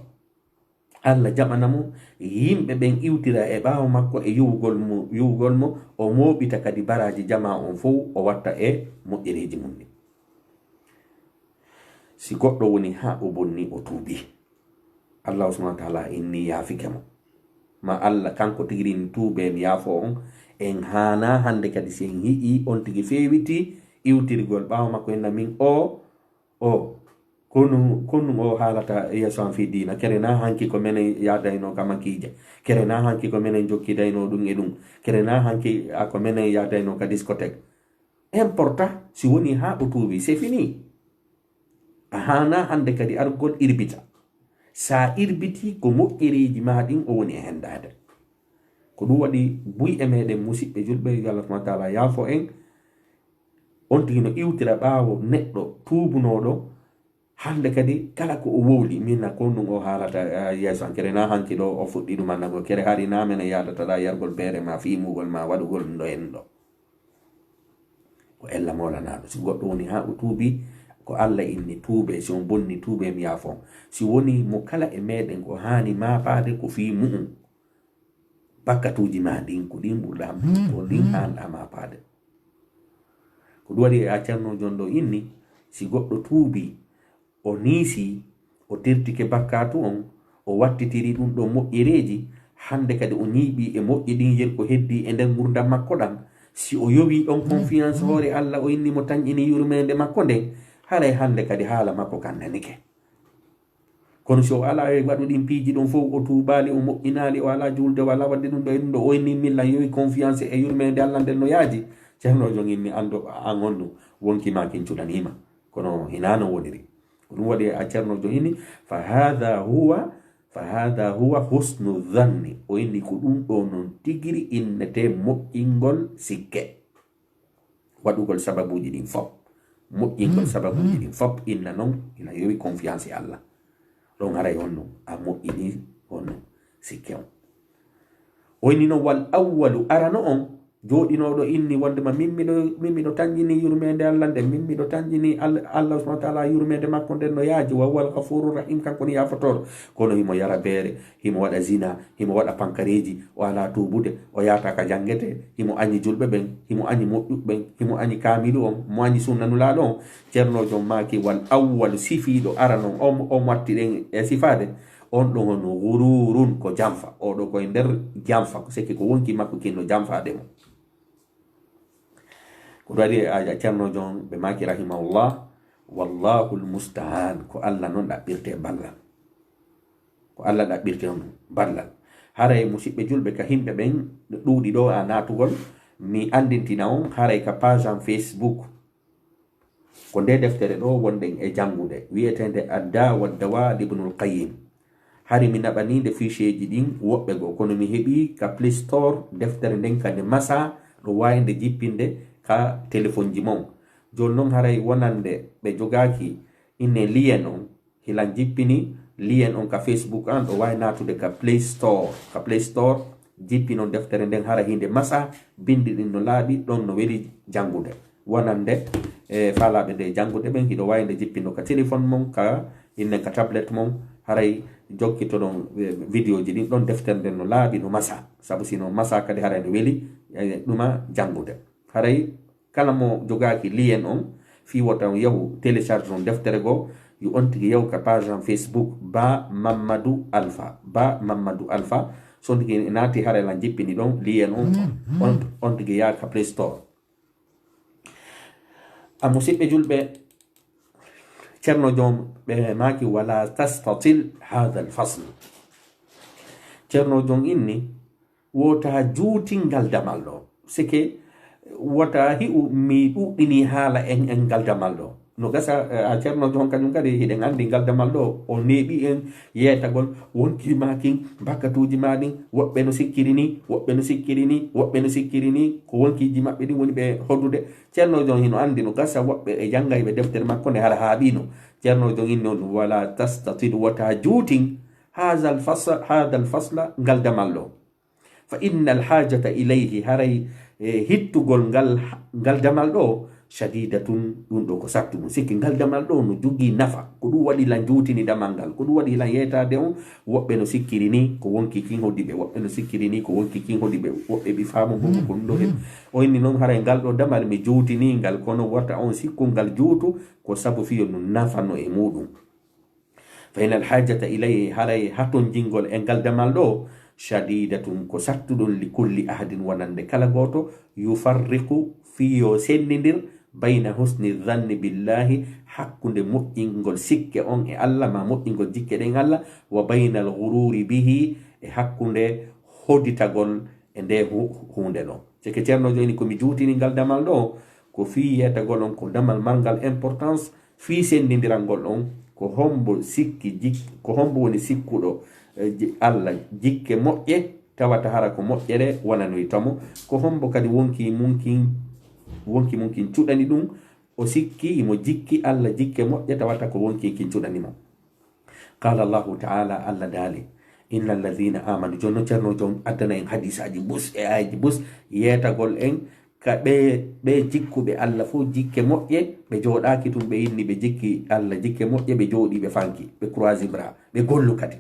Alla jaɓana mo, yimɓe ɓen iwtira e ɓaawo makko e yuwugol mo, yuwugol mo, o mooɓita kadi baraaji jamaa on fow, o watta e moƴƴereeji mum ɗin. Si goɗɗo woni haa o bonni, o tuubi, Allahu subhanahu wa taala inni yaafike mo. Ma Alla kanko tigi ri tuubee mi yaafoo on, en haanaa hannde kadi si en hi'i on tigi feewiti iwtirgol ɓaawo makko, en na min o O, konu, konu o haalata yeeso am fii diina. Kere na hanki ko menen yaadaynoo ka makiije. Kere na hanki ko menen jokkidaynoo ɗum e ɗum. Kere na hanki a ko menen yaadaynoo ka discothèque. Importa, si woni haa o tuubi, c'est fini. A haana hannde kadi argol irbita. Sa irbiti ko moƴƴereeji ma ɗin o woni e henndaade. Ko ɗum waɗi buy e meɗen musiɓɓe julɓe, yo Allah subhanahu wa taala yaafo en. On tigi no iwtira ɓaawo neɗɗo tuubunooɗo, hannde kadi kala ko o wowli, min na ko ɗum o haalata, ah, yeeso an. Kere na hanki ɗo o fuɗɗi ɗum annagol. Kere hari na menen yaadata ɗa yargol beere ma, fiimugol ma, waɗugol ɗum ɗo en ɗo. Ko ella mawlanaaɗo. Si goɗɗo woni haa o tuubi, ko Allah inni tuube, si on bonni tuube, mi yaafo. Si woni mo kala e meɗen ko haani maapaade ko fii mu'un. Bakkatuuji ma ɗin, ko ɗin ɓurɗa, ko ɗin haanɗa maapaade. Ko ɗum waɗi a Ceerno Jon ɗo inni, si goɗɗo tuubi, o niisi, o tirtike bakkatu on, o wattitiri ɗum ɗon moƴƴereeji, hannde kadi o ñiiɓi e moƴƴi ɗin yen ko heddi e nder ngurdam makko ɗan. Si o yowi ɗon confiance hoore Allah, o inni mo tanƴini yurmeende makko nden, haray hannde kadi haala makko kan nanike. Kono si o alaa e waɗu ɗin piiji ɗon fof, o tuubaali, o moƴƴinaali, o alaa juulde, o alaa waɗde ɗum ɗo e ɗum ɗo, o inni millan yowi confiance e yurmeende Allah nden no yaaji. Ceerno Jon inni anndo an on ɗum, wonki ma kin cuɗaniima. Kono hinaa no woniri. Ko ɗum waɗi a Ceerno Jon inni, fa haada huwa, fa haada huwa husnu zanni. O inni ko ɗum ɗo non tigiri innete moƴƴingol sikke. Waɗugol sababuuji ɗin fop. Moƴƴingol sababuuji ɗin fop inna non, ina yowi confiance e Allah. Ɗon haray honno a moƴƴini honno sikke on. O inni non wal awwalu, arano on, jooɗinooɗo inni wondema min miɗo, min miɗo tanƴini yurmeende Allah nden, min miɗo tanƴini Al-, Allah subhanahu wa taala yurmeende makko nden no yaaji, wa huwal ghafurur rahim, kanko ni yaafotooɗo. Kono himo yara beere, himo waɗa zina, himo waɗa pankareeji, o alaa tuubude, o yaata ka janngetee, himo añi julɓe ɓen, himo añi moƴƴuɓe ɓen, himo añi kaamilu on, mo añi sunna Nulaaɗo on. Ceerno Jon maaki, wal awwalu, sifiiɗo arano on, o mo watti ɗen e sifaade, on ɗon hono ghuruurun, ko janfa. Oɗo koye nder janfa, ko sekki ko wonki makko kin no janfaade mo. Ko ɗum waɗi a, a Ceerno Jon ɓe maaki rahimahullah, wallahul musta'an, ko Allah non ɗaɓɓirte ballal. Ko Allah ɗaɓɓirte on ballal. Haray musiɓɓe julɓe ka himɓe ɓen ɗuuɗi ɗo a naatugol, mi anndintina on, haray ka page am Facebook, ko nde deftere ɗo wonɗen e janngude, wi'eteende Adda wa Dawa Ibnul Qayyim. Hari mi naɓanii nde ficheeji ɗin woɓɓe goo, kono mi heɓii ka Play Store deftere nden ka nde masa, ɗo waawi nde jippinde ka telefonji mon. Jooni non haray wonande ɓe jogaaki inne lien on, hilan jippini lien on ka Facebook an, ɗo waawi naatude ka Play Store. Ka Play Store jippinon deftere nden hara hinde masa, bindi ɗin no laaɓi, ɗon no weli janngude. Wonande e faalaaɓe nde janngude ɓen, hiɗo waawi nde jippino ka téléphone mon, ka innen ka tablet mon, haray jokkitoɗon, e, vidéo ji ɗin, ɗon deftere nden no laaɓi, no masa. Sabu si no masa kadi haray no weli, e, ɗuma janngude. Haray kala mo jogaaki lien on, fii wota on yahu télécharge on deftere goo, Yo on tigi yaw ka page am Facebook, Ba Mamadou Alpha. Ba Mamadou Alpha. So on tigi naati, haray lan jippini ɗon, liyen on, on, on tigi yaa ka Play Store. A musiɓɓe julɓe, Ceerno Jon ɓe maaki, "Wala tastatil hadha al fasl." Ceerno Jon inni, wota juuti ngal damal ɗo. Sike wota hi'u mi ɗuɗɗini haala en, en ngal damal ɗo. No gasa, eh, a Ceerno Jon kañum kadi hiɗen anndi ngal damal ɗo, o neeɓi en yeetagol, wonki maakin, bakkatuuji maa ɗin, woɓɓe no sikkiri ni, woɓɓe no sikkiri ni, woɓɓe no sikkiri ni, ko wonkiiji maɓɓe ɗin woni ɓe hodude. Ceerno Jon hino anndi no gasa woɓɓe e janngayɓe deftere makko nde hara haaɓino. Ceerno Jon inni on, "Wala tastatil, wota juutin, hadha al fasl, hadha al fasla, ngal damal ɗo." Fa inna al hajata ilayhi, haray, eh, hittugol ngal, ngal damal ɗo, shadidatun, ɗum ɗo ko sattu ɗum. Sikki ngal damal ɗo no jogii nafa. Ko ɗum waɗi lan juutini damal ngal. Ko ɗum waɗi lan yeetaade on. Woɓɓe no sikkiri ni ko wonki kin hodi ɓe. Woɓɓe no sikkiri ni ko wonki kin hodi ɓe. Woɓɓe ɓi faamu bongo ko ɗum ɗo hen. O inni noon haray ngal ɗo damal mi juutini ngal. Kono wota on sikku ngal juutu. Ko sabu fiyo no nafano e muɗum. Fa inna al hajata ilayhi, haray hatonjingol e ngal damal ɗo, shadidatun, ko sattuɗum, li kulli ahadin, wonande kala gooto, yufarriqu, fiyo sennindir, bayna husni dhanni billahi, hakkunde moƴƴingol sikke on e Allah, ma moƴƴingol jikke ɗen Allah, wa bayna al ghururi bihi, e hakkunde hoditagol e nde hu-, huunde ɗo. Seke Ceerno Jon ini ko mi juutini ngal damal ɗo, ko fii yeetagol on ko damal marngal importance, fii senndindirangol on ko hombo sikki jik-, ko hombo woni sikkuɗo, eh, ji-, Allah jikke moƴƴe, tawata hara ko moƴƴere wonanoyta mo, ko hombo kadi wonki munkin, wonki munkin cuɗani ɗum, o sikki imo jikki Allah jikke moƴƴe, tawata ko wonki kin cuɗani mo. Qala Allahu ta'ala, Allah daali, "Inna alladhina amanu." Jooni non Ceerno Jon addana en hadiisaaji bus e aayeeji bus, yeetagol en ka ɓe, ɓe jikkuɓe Allah fof jikke moƴƴe, ɓe jooɗaaki tun, ɓe inni ɓe jikki Allah jikke moƴƴe, ɓe jooɗii, ɓe fanki, ɓe croisi bras, ɓe gollu kadi.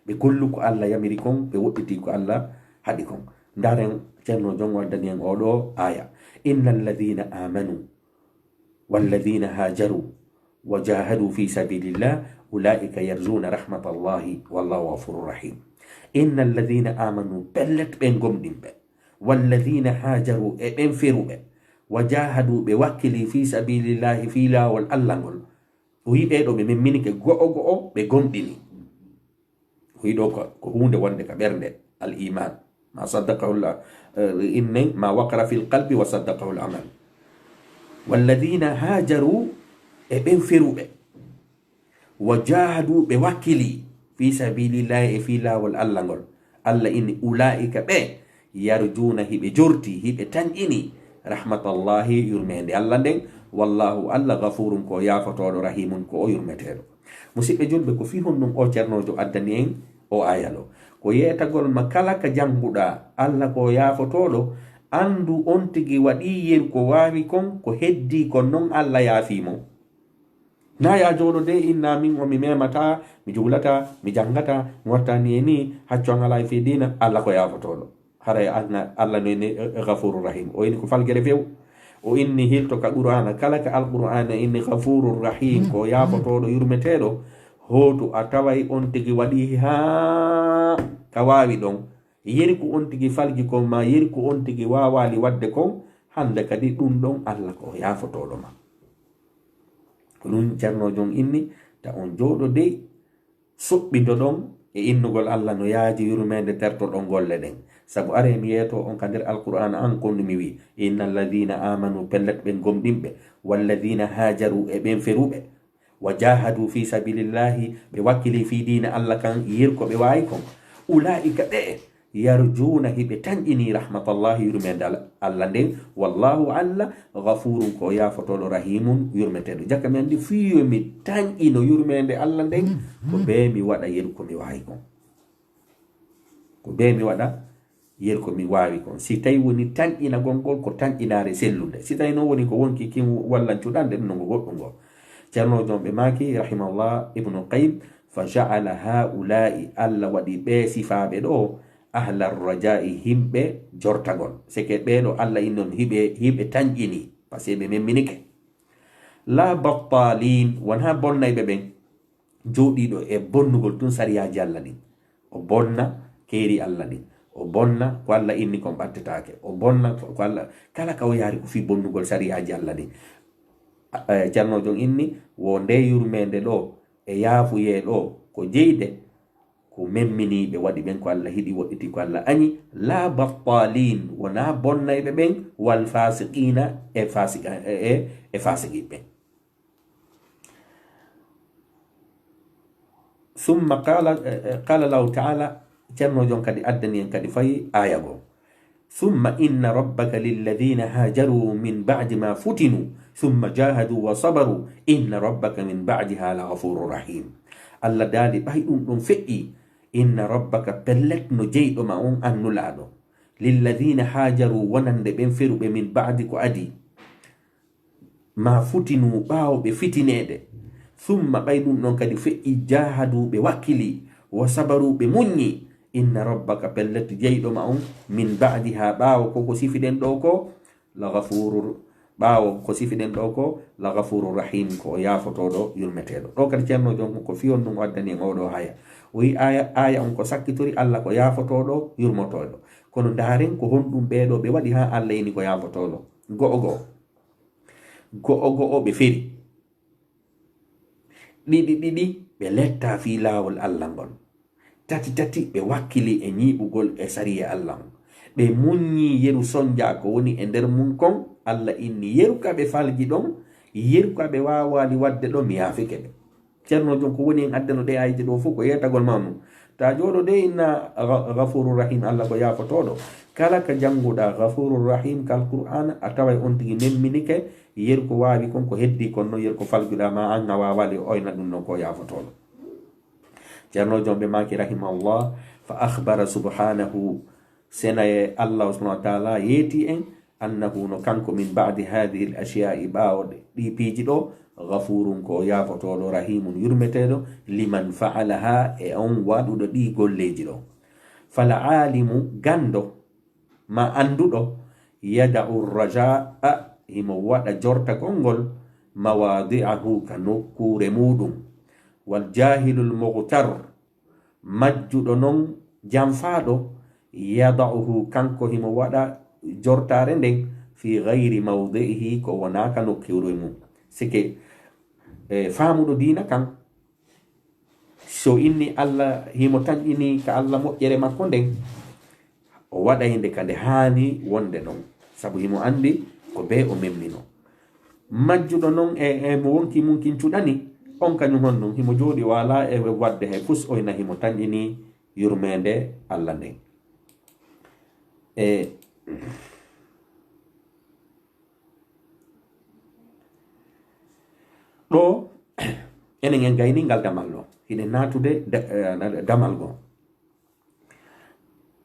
Ɓe gollu ko Allah yamiri kon, ɓe woɗɗiti ko Allah haɗi kon. Ndaren Ceerno Jon o addani en oo ɗoo aaya. "Inna alladhina amanu walladhina hajaru wa jahadu fi sabilillah, ulaika yarjuna rahmatallahi, wallahu ghafurur rahim." Inna alladhina amanu, pellet ɓen gomɗinɓe, walladhina hajaru, e ɓen feruɓe, wa jahadu, ɓe wakkili, fi sabilillahi, fii laawol Allah ngol. O wi'i ɓee ɗoo ɓe memminike go'o go'o, ɓe gomɗini. O wi'i ɗoo ko, ko huunde wonde ka ɓernde, al iman. Ma saddaqahu l-, eh, inne, ma waqara fil qalbi wa saddaqahu al amal. Walladhina hajaru, e ɓen feruɓe. Wa jahadu, ɓe wakkili, fi sabilillahi, e fii laawol Allah ngol. Allah inni, ulaika ɓe, yarjuna, hiɓe jorti, hiɓe tanƴini, rahmatallahi, yurmeende Allah nden, wallahu, Allah, ghafurun, ko yaafotooɗo, rahimun, ko o yurmeteeɗo. Musiɓɓe julɓe, ko fii honɗum o Ceernoojo addani en o aaya ɗo? Ko yeetagol ma kala ka jannguɗaa, Allah ko yaafotooɗo, anndu on tigi waɗii yeru ko waawi kon, ko heddii kon non Allah yaafii mo. Na ya jooɗo de inna min o mi memata, mi juulata, mi janngata, mi wattani e ni, haccu an alaa e fii diina, Allah ko yaafotooɗo. Haray an, Allah no ni, eh, Ghafurur Rahim. O ini ko falgere few. O inni hilto ka Qur'aana, kala ka Alqur'aana inni Ghafurur Rahim, ko yaafotooɗo, yurmeteeɗo. Hootu a taway on tigi waɗi haa ka waawi ɗon. Yeri ko on tigi falgi kon ma, yeri ko on tigi waawaali waɗde kon, hannde kadi ɗum ɗon Allah ko yaafotooɗo ma. Ko ɗum Ceernoojo on inni, ta on jooɗo dey, suɓɓindo ɗon e innugol Allah no yaaji yurmeende, tertoɗon golle ɗen. Sabu are mi yeeto on ka nder Alqur'aana an kon mi wi, inna alladhina amanu, pellet ɓen gomɗinɓe, walladhina hajaru, e ɓen feruɓe, wa jahadu fi sabilillahi, ɓe wakkili fii diina Allah kan, yir ko ɓe waawi kon. Ulaa'ika ɓe, yarjuuna, hiɓe tanƴini rahmatallahi, yurmeende Al-, Allah nden, wallahu Allah, ghafurun, ko yaafotooɗo, rahimun, yurmeteeɗo. Jaka mi anndi fii yo mi tanƴino yurmeende Allah nden, ko bee mi waɗa yeru ko mi waawi kon. Ko bee mi waɗa yeru ko mi waawi kon. Si tawi woni tanƴinagol ngol ko tanƴinaare sellunde. Si tawi noon woni ko wonki kin wallan cuɗande ɗum no ngo goɗɗum ngo. Ceernoojo on ɓe maaki, rahimahullah, Ibnu Qayyim, fa ja'ala haa'ulaa'i, Allah waɗi ɓee sifaaɓe ɗo, ahla rajaa'i, himɓe jortagol. Seke ɓee ɗo Allah innon hiɓe, hiɓe tanƴini, parce que ɓe memminike. La battalin, wonaa bonnayɓe ɓen, jooɗiiɗo e bonnugol tun sariyaaji Alla ɗin. O bonna keeri Alla ɗin. O bonna ko Alla inni kon ɓattetaake. O bonna ko, ko Alla, kala ka o yaari ko fii bonnugol sariyaaji Alla ɗin. A, e, Ceerno Jon inni, wo nde yurmeende ɗoo, e yaafuyee ɗoo, ko jeyde, ko memminiiɓe waɗi ɓen ko Alla hiɗi, woɗɗiti ko Alla añi, la battalin, wonaa bonnayɓe ɓen, wal fasiqina, e fasika-, e, e, e fasiqiiɓe ɓen. Summa qala, eh, eh, qala Allahu ta'ala, Ceerno Jon kadi addani en kadi fayi aaya goo. Summa inna rabbaka lilladhina hajaru min ba'di ma futinu, summa jahadu wa sabaru, inna rabbaka min ba'diha la ghafurur rahim. Alla daali, ɓay ɗum ɗon feƴƴi, inna rabbaka, pellet no jeyɗo ma on an Nulaaɗo, lilladhina hajaru, wonande ɓen feruɓe, min ba'di, ko adii, ma futinu, ɓaawo ɓe fitineede. Summa, ɓay ɗum ɗon kadi feƴƴi, jahadu, ɓe wakkili, wa sabaru, ɓe muññi. Inna rabbaka, pellet jeyɗo ma on, min ba'diha, ɓaawo ko ko sifiɗen ɗoo ko, la ghafurur, ɓaawo ko sifiɗen ɗoo ko, la ghafurur rahim, ko o yaafotooɗo, yurmeteeɗo. Ɗoo kadi Ceerno Jon ko fiyon ɗum o addani en oo ɗoo haya. O wi'i aaya, aaya on ko sakkitori, Alla ko yaafotooɗo, yurmotooɗo. Kono ndaaren ko honɗum ɓee ɗoo ɓe waɗi haa Alla ini ko yaafotooɗo. Go'o go'o. Go'o go'o ɓe feri. Ɗiɗi ɗiɗi ɓe lettaa fii laawol Alla ngol. Tati tati ɓe wakkili e ñiiɓugol e sariya Alla on. Ɓe muññii yeru sonjaa ko woni e nder mun kon. Alla inni, yeru ka ɓe falji ɗon, yeru ka ɓe waawaali waɗde ɗon, mi yaafike ɓe. Ceerno Jon, ko woni en addano ɗee aayeeje ɗoo fof ko yeetagol ma mum. Ta jooɗo de inna gha-, ghafurur rahim, Alla ko yaafotooɗo. Kala ka jannguɗaa ghafurur rahim kal Qur'aana, a taway on tigi memminike, yeru ko waawi kon, ko heddii kon non, yeru ko faljuɗaa ma an a waawaali oyna ɗum non ko yaafotooɗo. Ceerno Jon ɓe maaki rahimahullah, fa akhbara subhanahu, senaye Alla subhanahu wa ta'ala yeeti en, annahu, no kanko, min ba'di hadhihi al-ashya'i, ɓaawo ɗi piiji ɗoo, ghafurun, ko o yaafotooɗo, rahimun, yurmeteeɗo, liman fa'alaha, e on waɗuɗo ɗii golleeji ɗoo. Fal alimu, ganndo, ma annduɗo, yada'u raja'a, himo waɗa jortagol ngol, mawadi'ahu, ka nokkuure muuɗum. Wal jahilul mughtar, majjuɗo non janfaaɗo, yada'uhu, kanko himo waɗa jortaare nden, fi ghayri mawdi'ihi, ko wonaa ka nokkuure mum. Sike, e, faamuɗo diina kan, so inni Alla himo tanƴini ka Alla moƴƴere makko nden, o waɗay nde ka nde haani wonde non, sabu himo anndi ko bee o memmino. Majjuɗo non e, e mo wonki mum kin cuɗani, on kañum honɗum himo jooɗi waalaa e waɗde hay fus, oyna himo tanƴini yurmeende Alla nden. E ɗoo, enen en gayni ngal damal ɗoo. Hiɗen naatude da-, eh, damal goo.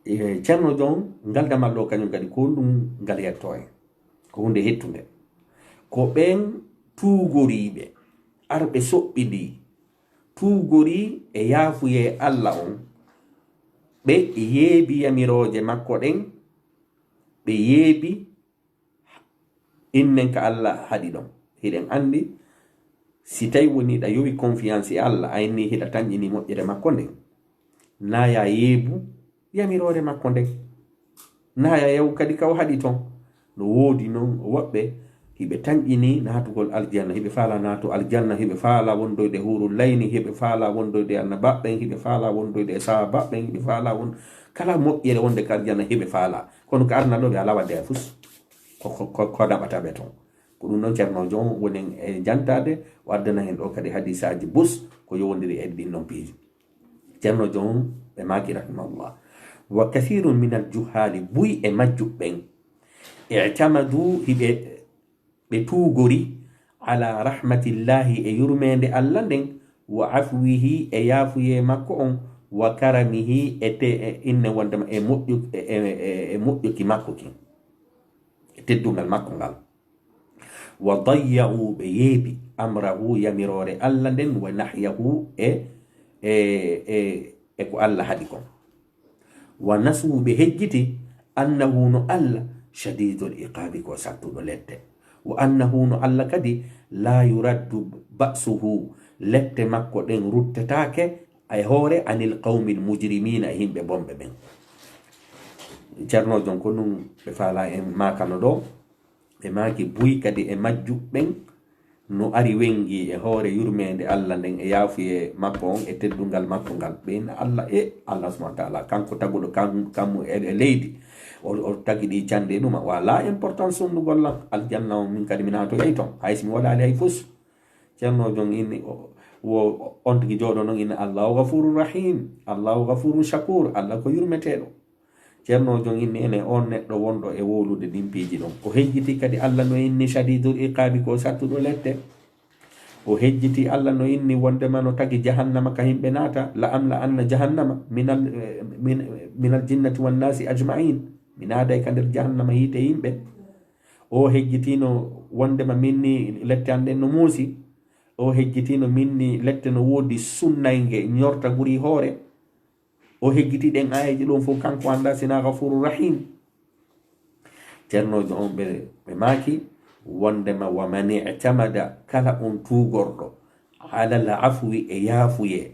E, Ceerno Jon, ngal damal ɗoo kañum kadi, ko honɗum ngal yettoo en? Ko huunde hettunde. Ko ɓen tuugoriiɓe, arɓe soɓɓindii, tuugorii e yaafuyee Alla on, ɓe yeebi yamirooje makko ɗen, ɓe yeebi innen ka Alla haɗi ɗon. Hiɗen anndi, si tawi woni hiɗa yowi confiance e Alla, a inni hiɗa tanƴini moƴƴere makko nden, naa ya yeebu yamiroore makko nden, naa ya yahu kadi ka o haɗi ton. No woodi non woɓɓe hiɓe tanƴini naatugol aljanna, hiɓe faala naatu aljanna, hiɓe faala wondoyde huurul layni, hiɓe faala wondoyde annabaaɓe ɓen, hiɓe faala wondoyde e sahaabaaɓe ɓen, hiɓe faala won-, kala moƴƴere wonde ka aljanna hiɓe faala. Kono ka arna ɗoo ɓe alaa waɗde hay fus. Ko, ko, ko, ko naɓata ɓe ton. Ko ɗum noon Ceerno Jon woni e jantaade, o addana heen ɗoo kadi hadiisaaji bus ko yowondiri e ɗin noon piiji. Ceerno Jon ɓe maaki rahimahullah. Wa kathirun min al juhaali, buy e majjuɓe ɓen, i'tamadu, hiɓe, ɓe tuugori, ala rahmatillahi, e yurmeende Alla nden, wa afwihi, e yaafuyee makko on, wa karamihi, e te, e inne wondema e moƴƴu-, e, e, e, e moƴƴuki makko kin, e teddungal makko ngal. Wa dayya'u, ɓe yeebi, amrahu, yamiroore Alla nden, wa nahyahu, e, e, e, e ko Alla haɗi kon. Wa nasu, ɓe hejjiti, annahu, no Alla, shadidul iqabi, ko sattuɗo lette. Wa annahu, no Allah kadi, la yuraddu ba'suhu, lette makko ɗen ruttetaake e hoore anil qawmil mujrimiina, e yimɓe bonɓe ɓen. Ceerno Jon ko ɗum ɓe faalaa en maakano ɗoo. Ɓe maaki buy kadi e majjuɓe ɓen no ari wengi e hoore yurmeende Allah nden e yaafuye makko on e teddungal makko ngal. Ɓe inna Allah, e Allah subhanahu wa ta'ala, kanko taguɗo kam, kammu e, e leydi, o, o tagi ɗi cande ɗuma. Wala importance sonnugol lan. Aljanna on min kadi mi naatoyay ton, hay si mi waɗaali hay fus. Ceerno Jon inni, o, wo, on tigi jooɗo non inna, Allahu ghafurur rahim, Allahu ghafurun shakur, Allah ko yurmeteeɗo. Ceerno Jon inni, ene on neɗɗo wonɗo e wowlude ɗin piiji ɗon. O hejjiti kadi Allah no inni shadidul iqaabi, ko sattuɗo lette. O hejjiti Allah no inni wondema no tagi jahannama ka yimɓe naata, la amla anna jahannama minal, eh, min, minal jinnati wan naasi ajma'in. Mi naaday ka nder jahannama hiite yimɓe. O hejjitino wondema minni lette an ɗen no muusi. O hejjitino minni lette no woodi sunnayge ñorta guri hoore. O hejjiti ɗen aayeeje ɗon fof, kanko annda sina Gafuru Rahim. Ceernoojo on ɓe, ɓe maaki wondema, wa man i'tamada, kala on tuugorɗo, alal afwi, e yaafuye,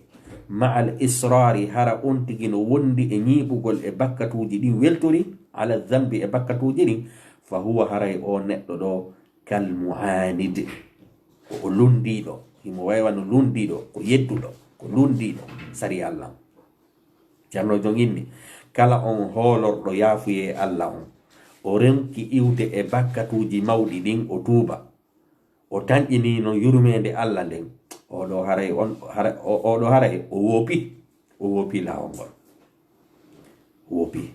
ma'al israari, hara on tigi no wondi e ñiiɓugol e bakkatuuji ɗin weltori, ala zambi, e bakkatuuji ɗin, fa huwa, haray o neɗɗo ɗo, kal mu'anid, ko o lundiiɗo, himo way wano lundiiɗo, ko yedduɗo, ko lundiiɗo sariya Allah. Ceerno Jon inni, kala on hoolorɗo yaafuyee Allah on, o ronki iwde e bakkatuuji mawɗi ɗin, o tuuba, o tanƴinii non yurmeende Allah nden, oɗo haray on, hara-, o-, oɗo haray o woopi, o woopi laawol ngol. O woopi.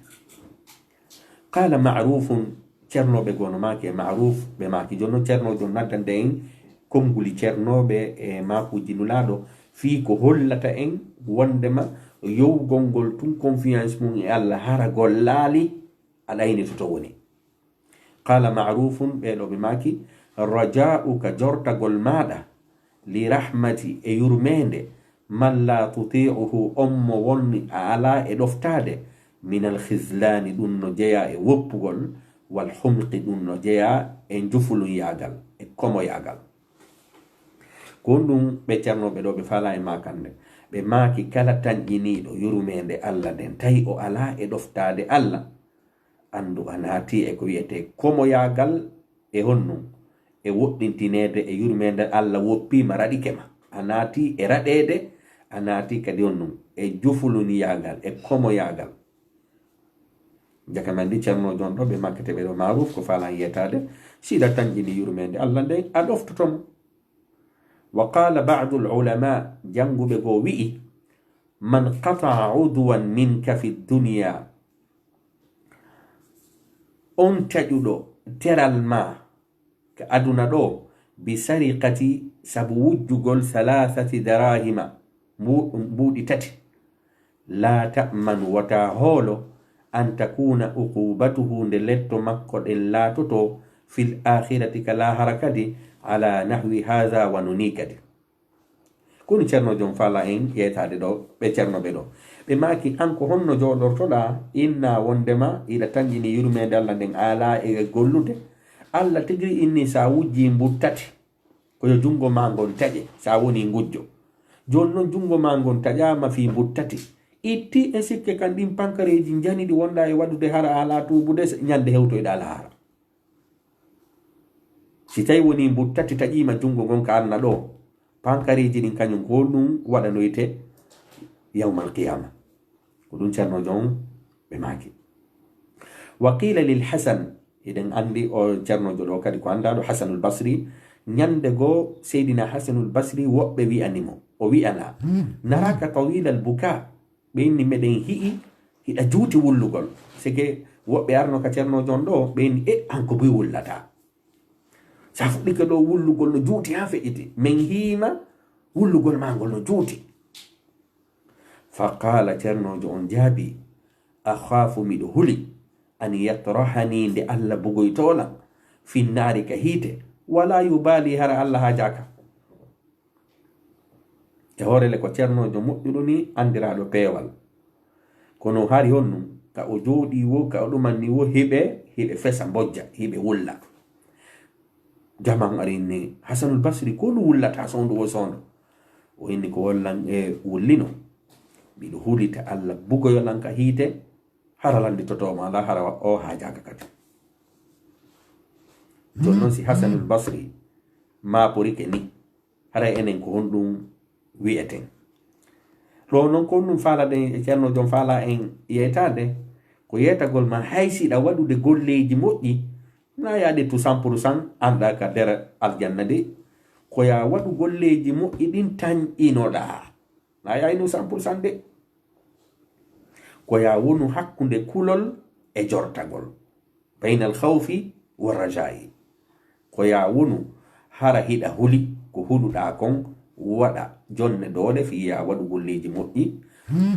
Qaala Ma'rufun, ceernooɓe goo no maaki e Ma'ruf, ɓe maaki. Jooni non ceernoojo naddande en konnguli ceernooɓe e maakuuji Nulaaɗo fii ko hollata en wondema yowgol ngol tun confiance mum e Allah hara gollaali, a ɗaynitoto woni. Qaala Ma'rufun, ɓee ɗoo ɓe maaki, rajaa'uka, jortagol maaɗa, li rahmati, e yurmeende, man laa tutii'uhu, on mo wonni a alaa e ɗoftaade, minal khizlaani, ɗun no jeyaa e woppugol, wal humqi, ɗun no jeyaa e njufulunyaagal, e komoyaagal. Ko honɗun ɓee ceernooɓe ɗoo ɓe faalaa e maakande? Ɓe maaki kala tanƴiniiɗo yurmeende Allah nden, tawi o alaa e ɗoftaade Allah, anndu a naatii e ko wi'etee komoyaagal. E honɗun? E woɗɗintineede e yurmeende Allah woppiima, raɗike ma. A naatii e raɗeede, a naatii kadi honɗun? E jufulunyaagal, e komoyaagal. Jaka man ndi ceernoojo on ɗoo, ɓe makkete ɓe ɗoo Ma'ruf, ko faalaa yeetaade, si hiɗa tanƴini yurmeende Allah nden, a ɗoftoto mo. Wa qaala ba'dul ulamaa, jannguɓe goo wi'i, man qata'a udwan minka fi dunya, on taƴuɗo teral maa ka aduna ɗoo, bi sariqati, sabu wujjugol, salaasati daraahima, mbu-, mbuuɗi tati, laa ta'man, wota hoolo, an takuuna uquubatuhu, nde letto makko ɗen laatoto, fil aakhirati, ka laahara kadi, ala nahwi haadha, wano nii kadi. Kono ceernoojo on faalaa en yeetaade ɗoo, ɓee ceernooɓe ɗoo. Ɓe maaki, an ko honno jooɗortoɗaa, inna wondema hiɗa tanƴini yurmeende Allah nden, a alaa e gollude? Allah tigi inni, si a wujjii mbuuɗi tati, ko yo junngo maa ngon taƴe, si a wonii ngujjo. Jooni non, junngo maa ngon taƴaama fii mbuuɗi tati. Itti e sikke kan ɗin pankareeji njani ɗi wonɗaa e waɗude, hara a alaa tuubude, se-, ñande hewtoyɗaa laahara. Si tawi wonii mbuuɗi tati taƴiima junngo ngon ka aduna ɗoo, pankareeji ɗin kañun ko honɗun waɗanoyte yawmal qiyaama? Ko ɗun ceernoojo on ɓe maaki. Wa qiila lil Hasan, hiɗen anndi o ceernoojo ɗoo kadi ko anndaaɗo, Hasanul Basri. Ñande goo Seydina Hasanul Basri woɓɓe wi'ani mo, o wi'anaa, naraaka tawiilal bukaa, ɓe inni, meɗen hi'i hiɗa juuti wullugol. Seke woɓɓe arno ka ceernoojo on ɗoo, ɓe inni, e, an ko buy wullataa. Sa fuɗɗike ɗoo wullugol no juuti haa feƴƴiti. Men hi'i ma wullugol maa ngol no juuti. Fa qaala, ceernoojo on jaabii, akhaafu, miɗo huli, an yatrahanii, nde Allah bugoytoo lan, fi nnaari, ka hiite, wala yubaali, hara Allah haajaaka. E hoore le ko ceernoojo moƴƴuɗo nii, anndiraaɗo peewal. Kono hari honɗun, ka o jooɗii woo, ka o ɗuman nii woo, hiɓe, hiɓe fesa mbojja, hiɓe wulla. Jaman ari inni Hasanul Basri, ko ndu wullata sondu wo sondu? O inni ko wollan e wullino. Mbiɗo hulita Allah bugoyo lan ka hiite, hara landi totoma la, hara wa-, o hajaka kadi. Jon non si Hasanul Basri maporike ni, hara enen ko honɗum wi'eten? Ɗo non ko honɗum faalaɗen e Ceerno Jon faala en yeytaade? Ko yeytagol ma hay siɗa waɗude golleeji moƴƴi, na yaade tu cent pour cent anɗa ka nder aljanna de. Ko ya waɗu golleeji moƴƴi ɗin tan inoɗa. Na yaayno cent pour cent de. Ko ya wonu hakkunde kulol e jortagol. Baynal khawfi wa raja'i. Ko ya wonu hara hiɗa huli ko huluɗa kon, waɗa jonne doole fii ya waɗu golleeji moƴƴi,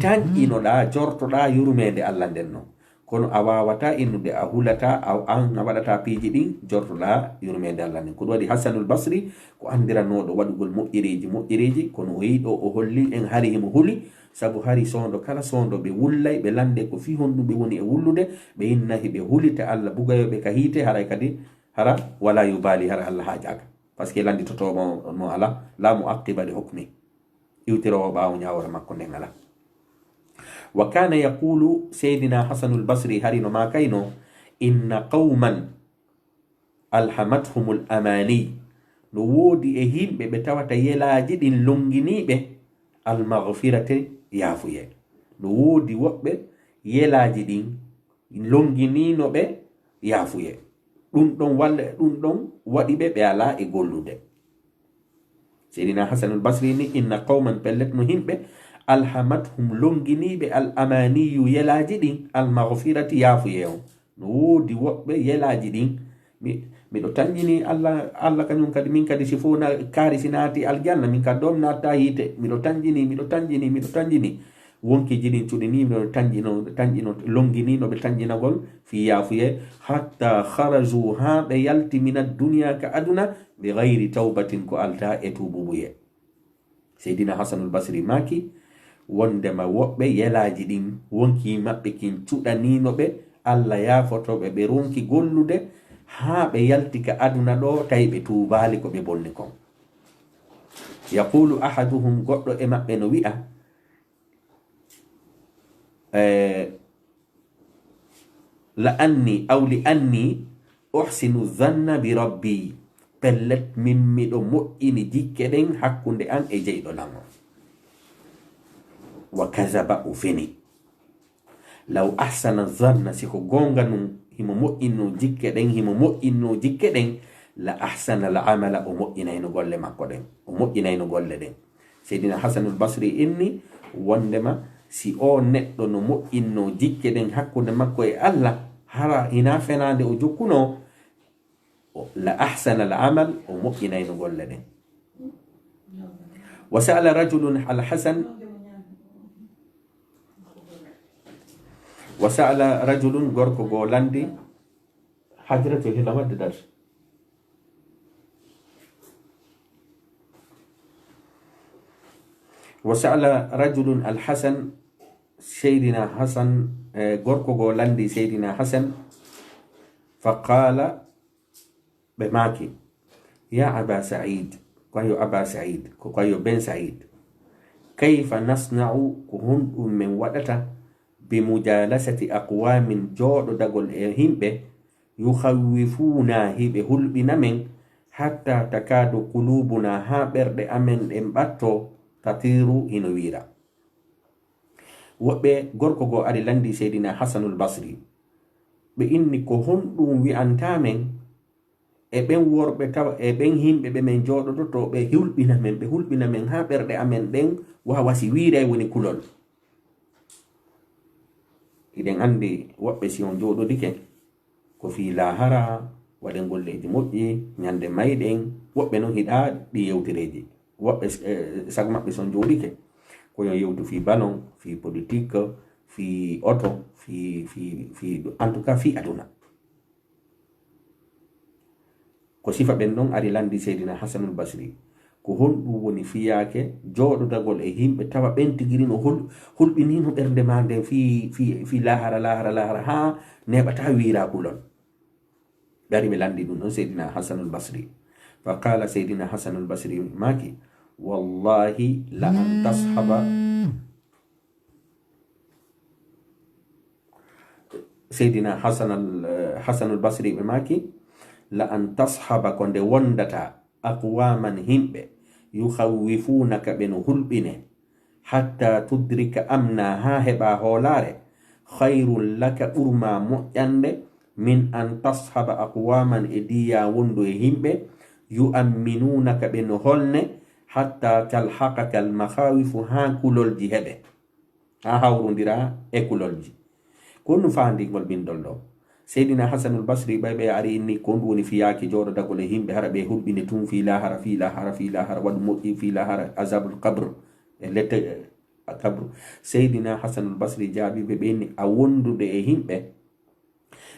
tan inoɗa jortoɗa yurmeende Allah nden non. Kono a waawata innude a hulata, a, an a waɗata piiji ɗin, jortoɗa yurmeende Allah nden. Ko ɗum waɗi Hasanul Basri ko anndiranooɗo waɗugol moƴƴereeji, moƴƴereeji, kono o yiɗo o holli en hari himo huli, sabu hari soondo, kala soondo ɓe wullay, ɓe lande ko fii honɗum ɓe woni e wullude, ɓe inna hiɓe hulita Allah bugayo ɓe ka hiite, haray kadi hara wala yubali, hara Allah haajaka. Parce que landitotoomo mo ala, la mu'aqqiba li hukmi. Iwtiroowo ɓaawo ñaawore makko nden ala. Wa kana yaqulu, Seydina Hasanul Basri hari no maakayno, inna qawman alhamathumul amani. No woodi e yimɓe ɓe tawata yelaaji ɗin longiniiɓe almaghfirata, yaafuye. No woodi woɓɓe yelaaji ɗin longiniino ɓe yaafuye. Ɗum ɗon walla ɗum ɗon waɗi ɓe, ɓe alaa e gollude. Seydina Hasanul Basri ni, inna qawman, pellet no yimɓe, alhamathum, longiniiɓe, al amaniyu, yelaaji ɗin, al maghfirati, yaafuye on. No woodi woɓɓe yelaaji ɗin, mi, miɗo tanƴini Allah, Allah kañum kadi, min kadi si fof na kaari si naati aljanna, min kadi ɗon naatta hiite, miɗo tanƴini, miɗo tanƴini, miɗo tanƴini. Wonkiiji ɗin cuɗini, no tanƴino, tanƴino, longini, no ɓe tanƴinagol fii yaafuye, hatta kharaju, haa ɓe yalti, min ad-dunya, ka aduna, bi ghayri tawbatin, ko alta e tuububuye. Seydina Hasanul Basri maaki, wondema woɓɓe yelaaji ɗin, wonkii maɓɓe kin cuɗaniino ɓe, Allah yaafoto ɓe, ɓe ronki gollude, haa ɓe yalti ka aduna ɗo, tawi ɓe tuubaali ko ɓe bonni kon. Yaqulu ahaduhum, goɗɗo e maɓɓe no wi'a, eh, la anni, aw li anni uhsinu zanna bi rabbi, pellet min miɗo moƴƴini jikke ɗen hakkunde an e jeyɗo lan on. Wa kazaba, o feni. Law ahsana zanna, si ko goonga nun, himo moƴƴinno jikke ɗen, himo moƴƴinno jikke ɗen, la ahsana al amala, o moƴƴinayno golle makko ɗen, o moƴƴinayno golle ɗen. Seydina Hasanul Basri inni wondema si o neɗɗo no moƴƴinno jikke ɗen hakkunde makko e Allah, hara hina fenaande o jokkuno, o, la ahsana al amal, o moƴƴinayno golle ɗen. Wa sa'ala rajulun al Hasan, wa sa'ala rajulun, gorko goo landi, Hajratu hila wadde dars. Wa sa'ala rajulun al Hasan, Seydina Hasan, eh, gorko goo landi Seydina Hasan, fa qaala, ɓe maaki, ya Aba Sa'id, ko yo Aba Sa'id, ko, ko yo Ben Sa'id, kayfa nasna'u, ko honɗum men waɗata, bi mujalasati aqwamin, jooɗodagol e himɓe, yukhawwifuna, hiɓe hulɓina men, hatta takadu qulubuna, haa ɓerɗe amen ɗen ɓatto, tatiru, hino wiira. Woɓɓe, gorko goo ari landi Seydina Hasanul Basri. Ɓe inni ko honɗum wi'anta men e ɓen worɓe tawa, e ɓen himɓe ɓe men jooɗodoto, ɓe hulɓina men, ɓe hulɓina men haa ɓerɗe amen ɗen wawa si wiiray woni kulol. Hiɗen andi woɓɓe si on jooɗodike, ko fii laahara, waɗen golleeji moƴƴi, ñande mayɗen, woɓɓe non hiɗa ɗi yewtereeji. Woɓɓe, eh, sago maɓɓe si on jooɗike, ko yo yewtu fii balon, fii politik, fii oto, fii, fii, fii, en tout cas, fii aduna. Ko sifa ɓen ɗon ari landi Seydina Hasanul Basri. Ko honɗum woni fiyaake jooɗodagol e himɓe tawa ɓen tigi no hul-, hulɓiniino ɓernde maa nden fii, fii, fii laahara, laahara, laahara, haa neeɓataa wiiraa kulol? Ɓe ari ɓe landi ɗum ɗon Seydina Hasanul Basri. Fa qala, Seydina Hasanul Basri maaki, wallahi la an tashaba. Seydina Hasanal, eh, Hasanul Basri ɓe maaki, la an tashaba, ko nde wondata, aqwaman, himɓe, yukhawwifunaka, ɓe no hulɓine, hatta tudrika amna, haa heɓa hoolaare, khayrun laka, ɓurma moƴƴande, min an tashaba aqwaman, e diya wondu e himɓe, yu'amminunaka, ɓe no holne, hatta talhaqaka al makhawifu, haa kulolji heɓe, haa hawrondira e kulolji. Ko ɗum faandingol bindol ɗo. Seydina Hasanul Basri ɓay ɓe ari inni ko ɗum woni fiyaaki jooɗodagol e himɓe, hara ɓe hulɓine tun fii laahara, fii laahara, fii laahara, waɗu moƴƴi fii laahara, azabul qabr, e lette, eh, qabr. Seydina Hasanul Basri jaabi ɓe, ɓe inni, a wondude e himɓe,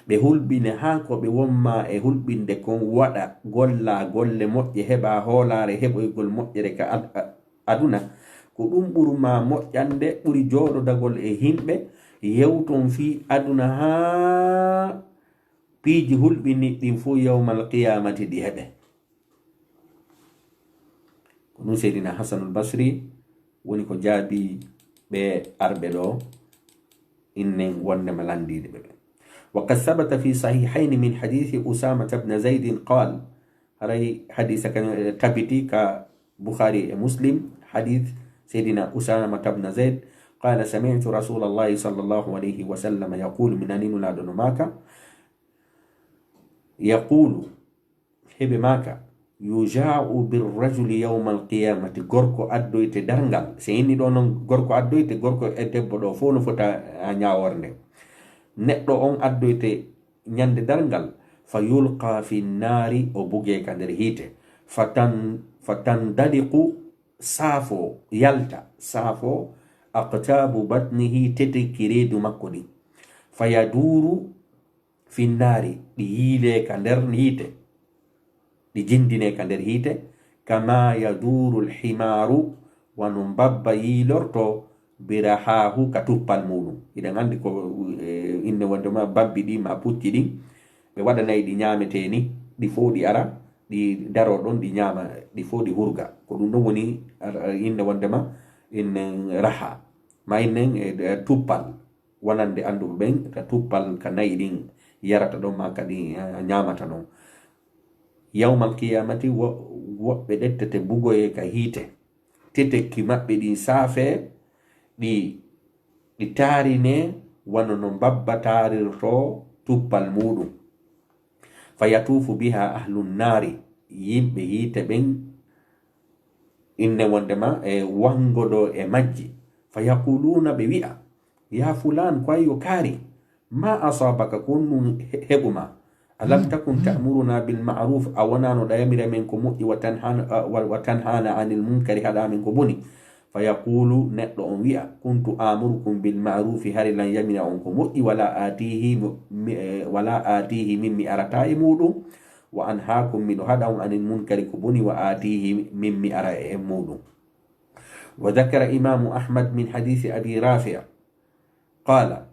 ɓe hulɓine haa ko ɓe wonma e hulɓinde kon, waɗa, golla golle moƴƴe, heɓa hoolaare, heɓoygol moƴƴere ka ad-, a-, aduna. Ko ɗum ɓurma moƴƴande, ɓuri jooɗodagol e himɓe, yewton fii aduna haa piiji hulɓiniɗi ɗin fow yawmal qiyaamati ɗi heɓe. Ko ɗum Seydina Hasanul Basri woni ko jaabi ɓe arɓe ɗo, innen wondema lanndiiɗe ɓe ɓe. Wa qad sabata fi sahihayni min hadithi Usamata bna Zaydin qal, haray hadisa kan, eh, tabiti ka Bukhari e Muslim, hadith Seydina Usamata bna Zayd, qala, sami'tu Rasulallahi sallallahu alayhi wa sallam yaqulu, mi nani Nulaaɗo no maaka, yaqulu, heɓe maaka, yuja'u birrajuli yawmal qiyamati, gorko addoyte darngal. Se inni ɗo non, gorko addoyte, gorko e debbo ɗo fow no fota, a, ñaaworde. Neɗɗo on addoyte ñande darngal, fa yulqa fi nnaari, o bugee ka nder hiite. Fa tan-, fa tandaliqu, saafo, yalta, saafo, aqtaabu batnihi, tetekki reedu makko ɗin. Fa yaduuru fi nnaari, ɗi yiilee ka nder hiite, ɗi jindinee ka nder hiite, kama yaduuru lhimaaru, wano mbabba yiilorto, birahaahu, ka tuppal muuɗum. Hiɗen anndi ko, eh, innde wonde ma mbabbi ɗin, ma pucci ɗin, ɓe waɗanay ɗi ñaametee ni, ɗi fow ɗi ara, ɗi daroo ɗon, ɗi ñaama, ɗi fow ɗi hurga. Ko ɗum ɗon woni, ar-, ar-, innde wonde ma, innen raha, ma innen, eh, eh, tuppal. Wonande annduɓe ɓen, ka tuppal, ka na'i ɗin yarata ɗon, ma kadi, eh, ñaamata ɗon. Yawmal qiyamati, wo-, woɓɓe ɗettete bugoyee ka hiite. Tetekki maɓɓe ɗin saafee, ɗi, ɗi taarinee wano no mbabba taarirtoo tuppal muuɗum. Fa yatuufu biha ahlu nnaari, yimɓe hiite ɓen, inne wondema e wangodoo e majji. Fa yaquluuna, ɓe wi'a, ya fulaan, ko ayyo kaari, ma asaabaka, ko honɗum he-, heɓu ma? Alam takun ta'muruna bil ma'ruf, a wonaano ɗa yamira men ko moƴƴi, wa tanhana, a, wa, wa tanhana anil munkari, haɗa men ko boni. Fa yaqulu, neɗɗo on wi'a, kuntu amurukum bil ma'rufi, hari lan yamira on ko moƴƴi, wala atihi mi, mi, eh, wala atihi min mi arata e muɗum, wa anhaakum, miɗo haɗa on anil munkari ko boni, wa atihi min mi ara e muɗum. Wa dhakara imamu Ahmad min hadisi Abi Rafi', qala,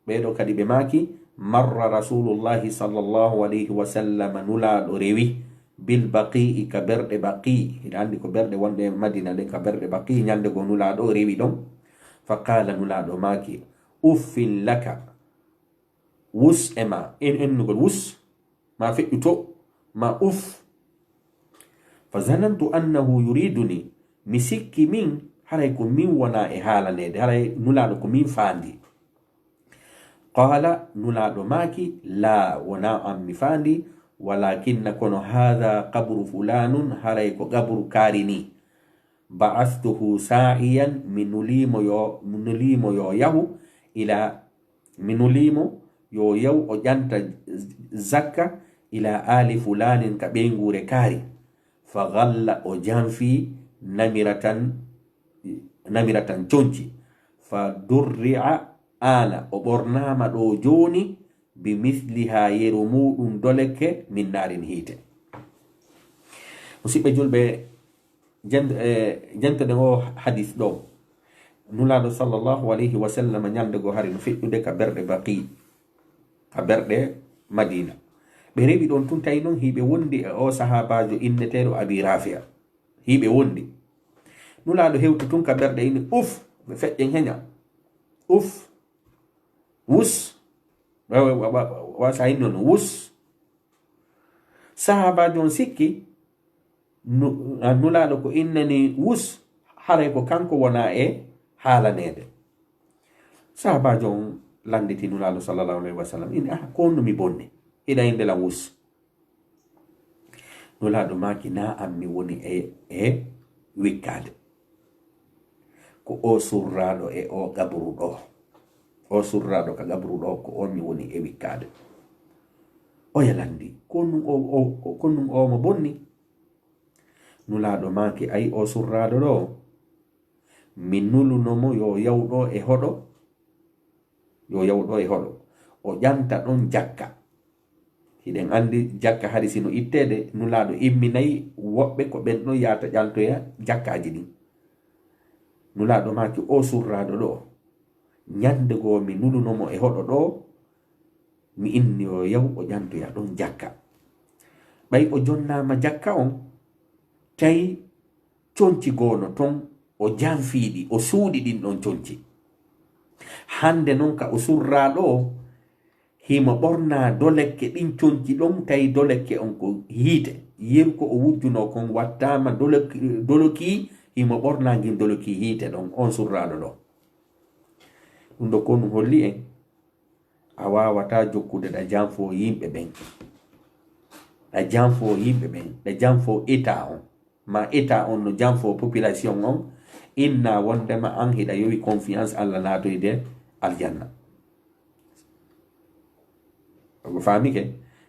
ɓee ɗoo kadi ɓe maaki, marra rasulullahi sallallahu alayhi wa sallam, Nulaaɗo rewi, bil Baqi'i, ka berɗe Baqi. Hiɗa anndi ko berɗe wonɗe Madina ɗen, ka berɗe Baqi, ñande goo Nulaaɗo rewi ɗon. Fa qaala, Nulaaɗo maaki, uffin laka, wus e ma, en ennugol, wus, ma feƴƴu to, ma uf. Fa zanantu annahu yuriduni, mi sikki min, haray ko min wona e haalaneede, haray Nulaaɗo ko min faandi. Qaala, Nulaaɗo maaki, laa, wonaa an mi faandi, walakinna, kono, haadha qabru fulaanun, haray ko qabru kaari nii. Ba'athtuhu saa'iyan, mi nulii mo yo, mi nulii mo yo yahu, ila, mi nulii mo yo yahu o ƴanta zakka, ila aali fulaanin, ka ɓeynguure kaari. Fa ghalla, o janfi, namiratan, namiratan conci. Fa durri'a, aana, o ɓornaama ɗoo jooni, bi misliha, yeru muuɗum dolekke, min naarin, hiite. Musidɓe julɓe, jent-, eh, jentoɗen oo hadis ɗoo. Nulaaɗo sallallahu alayhi wa sallam ñande goo hari no feƴƴude ka berɗe Baqi, ka berɗe Madina. Ɓe rewi ɗon tun, tawi non hiɓe wondi e o sahaabaajo inneteeɗo Abi Rafi'a. Hiɓe wondi. Nulaaɗo hewti tun ka ɓerɗe, inni, "Uf, ɓe feƴƴen heña. Uf, wus." Wa, wa, wa, wa, wa, sa inni on, "Wus." Sahaabaajo on sikki, nu-, a, Nulaaɗo ko innani wus, haray ko kanko wona e haalaneede. Sahaabaajo on lannditi Nulaaɗo sallallahu alayhi wa sallam, inni, "Ah, ko honno mi bonni? Hiɗa innde lan wus." Nulaaɗo maaki, "Na an mi woni e, e wikkaade. Ko o surraaɗo e o gabru ɗo. O surraaɗo ka gabru ɗo, ko on mi woni e wikkaade." Oya lanndi, "Ko nun o, o, o, ko nun o mo bonni?" Nulaaɗo maaki, "Ay, o surraaɗo ɗo, mi nuluno mo yo yaw ɗo e hoɗo, yo yaw ɗo e hoɗo. O ƴanta ɗon jakka." Hiɗen anndi jakka hari si no itteede, Nulaaɗo imminay woɓɓe ko ɓen ɗon yaata ƴantoya jakkaaji ɗin. Nulaaɗo maaki, "O surraaɗo ɗo, ñande goo mi nuluno mo e hoɗo ɗo, mi inni yo yaw o ƴantoya ɗon jakka. Ɓay o jonnaama jakka on, tawi conci goo no ton, o janfii ɗi, o suuɗi ɗin ɗon conci. Hande non ka o surraa ɗo, himo ɓornaa dolekke ɗin conci ɗon, tawi dolekke on ko hiite. Yeru ko o wujjunoo kon wattaama doloki, doloki, himo ɓornaa ngin doloki hiite ɗon, on surraaɗo ɗo." Ɗum ɗo ko ɗum holli en, a waawataa jokkude ɗa janfoo yimɓe ɓen. Ɗa janfoo yimɓe ɓen, ɗa janfoo état on. Ma état on no janfoo population on, inna wondema an hiɗa yowi confiance Alla naatoyde aljanna. Ko faamike?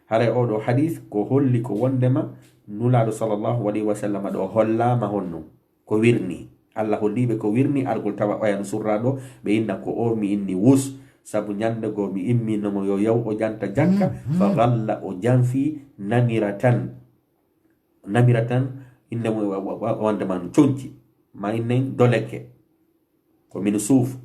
Haray oo ɗoo hadis ko holli ko wondema Nulaaɗo sallallahu alayhi wa sallam ɗo hollaama honno ko wirni. Alla holli ɓe ko wirni argol tawa oya no surraa ɗo, ɓe inna ko o mi inni wus, sabu ñande goo mi immi no mo yo yaw o ƴanta jakka, fa galla o janfi namira tan. Namira tan, innde mo wa-, wa-, wa-, wonde man conci, ma innen dolekke. Ko min suuf.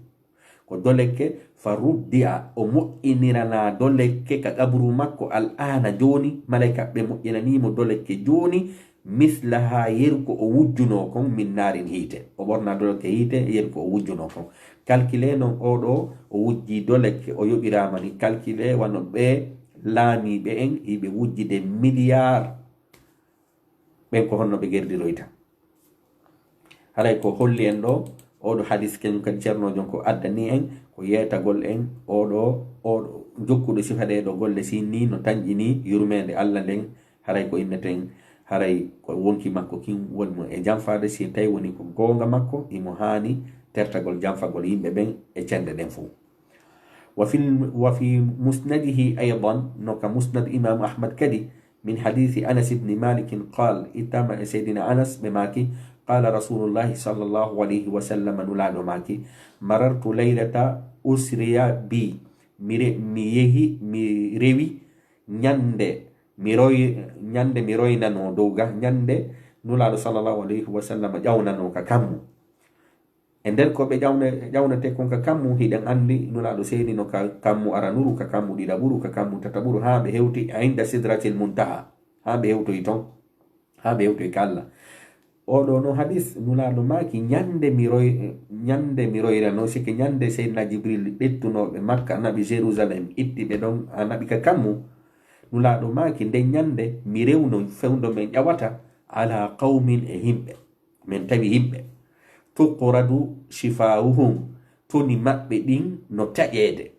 Ko dolekke, fa ruddi'a, o moƴƴiniranaa dolekke ka qabru makko, al aana jooni, malaykaaɓe moƴƴinanii mo dolekke jooni, mislahaa yeru ko o wujjunoo kon, min naarin hiite. O ɓornaa dolekke hiite, yeru ko o wujjunoo kon. Calculer non oo ɗoo, o wujjii dolekke, o yoɓiraama ni. Calculer wano ɓee laamiiɓe en, hiɓe wujjide milliard. Ɓen ko honno ɓe gerdiroyta? Haray ko holli en ɗo, oo ɗoo hadis kañum kadi Ceerno on ko addani en, ko yeetagol en, oo ɗoo, oo ɗoo jokkuɗo sifa ɗee ɗoo golle sinni no tanƴini yurmeende Alla nden, haray ko inneten, haray ko wonki makko kin woni mo e janfaade, si tawi woni ko goonga makko, imo haani tertagol janfagol yimɓe ɓen e cenɗe ɗen fow. وفي الم-، وفي مسنده أيضا، no ka Musnad Imam Ahmad kadi, من حديث أنس بن مالك قال، ittama e Seydina Anas ɓe maaki, قال رسول الله صلى الله عليه وسلم، Nulaaɗo maaki, مررت ليلة أسري بي، mi re-, mi yehi, mi rewi ñande mi roy-, ñande mi roynanoo dow ga, ñande Nulaaɗo sallallahu alayhi wa sallam ƴawnanoo ka kammu. E nder ko ɓe ƴawne-, ƴawnetee kon ka kammu, hiɗen anndi Nulaaɗo seenino ka kammu aranuru, ka kammu ɗiɗaɓuru, ka kammu tataɓuru, haa ɓe hewti عند سدرة المنتهى, haa ɓe hewtoyi ton, haa ɓe hewtoyi ka Alla. Oo ɗoo no hadis, Nulaaɗo maaki, ñande mi roy-, ñande mi royranoo, sike ñande Seydina Jibril ɓettunoo ɓe Makka, naɓi Jérusalem, itti ɓe ɗon, a naɓi ka kammu. Nulaaɗo maaki, nden ñande mi rewno fewndo men ƴawata, على قوم, e yimɓe. Men tawi yimɓe. تقرض شفاههم, toni maɓɓe ɗin no taƴeede.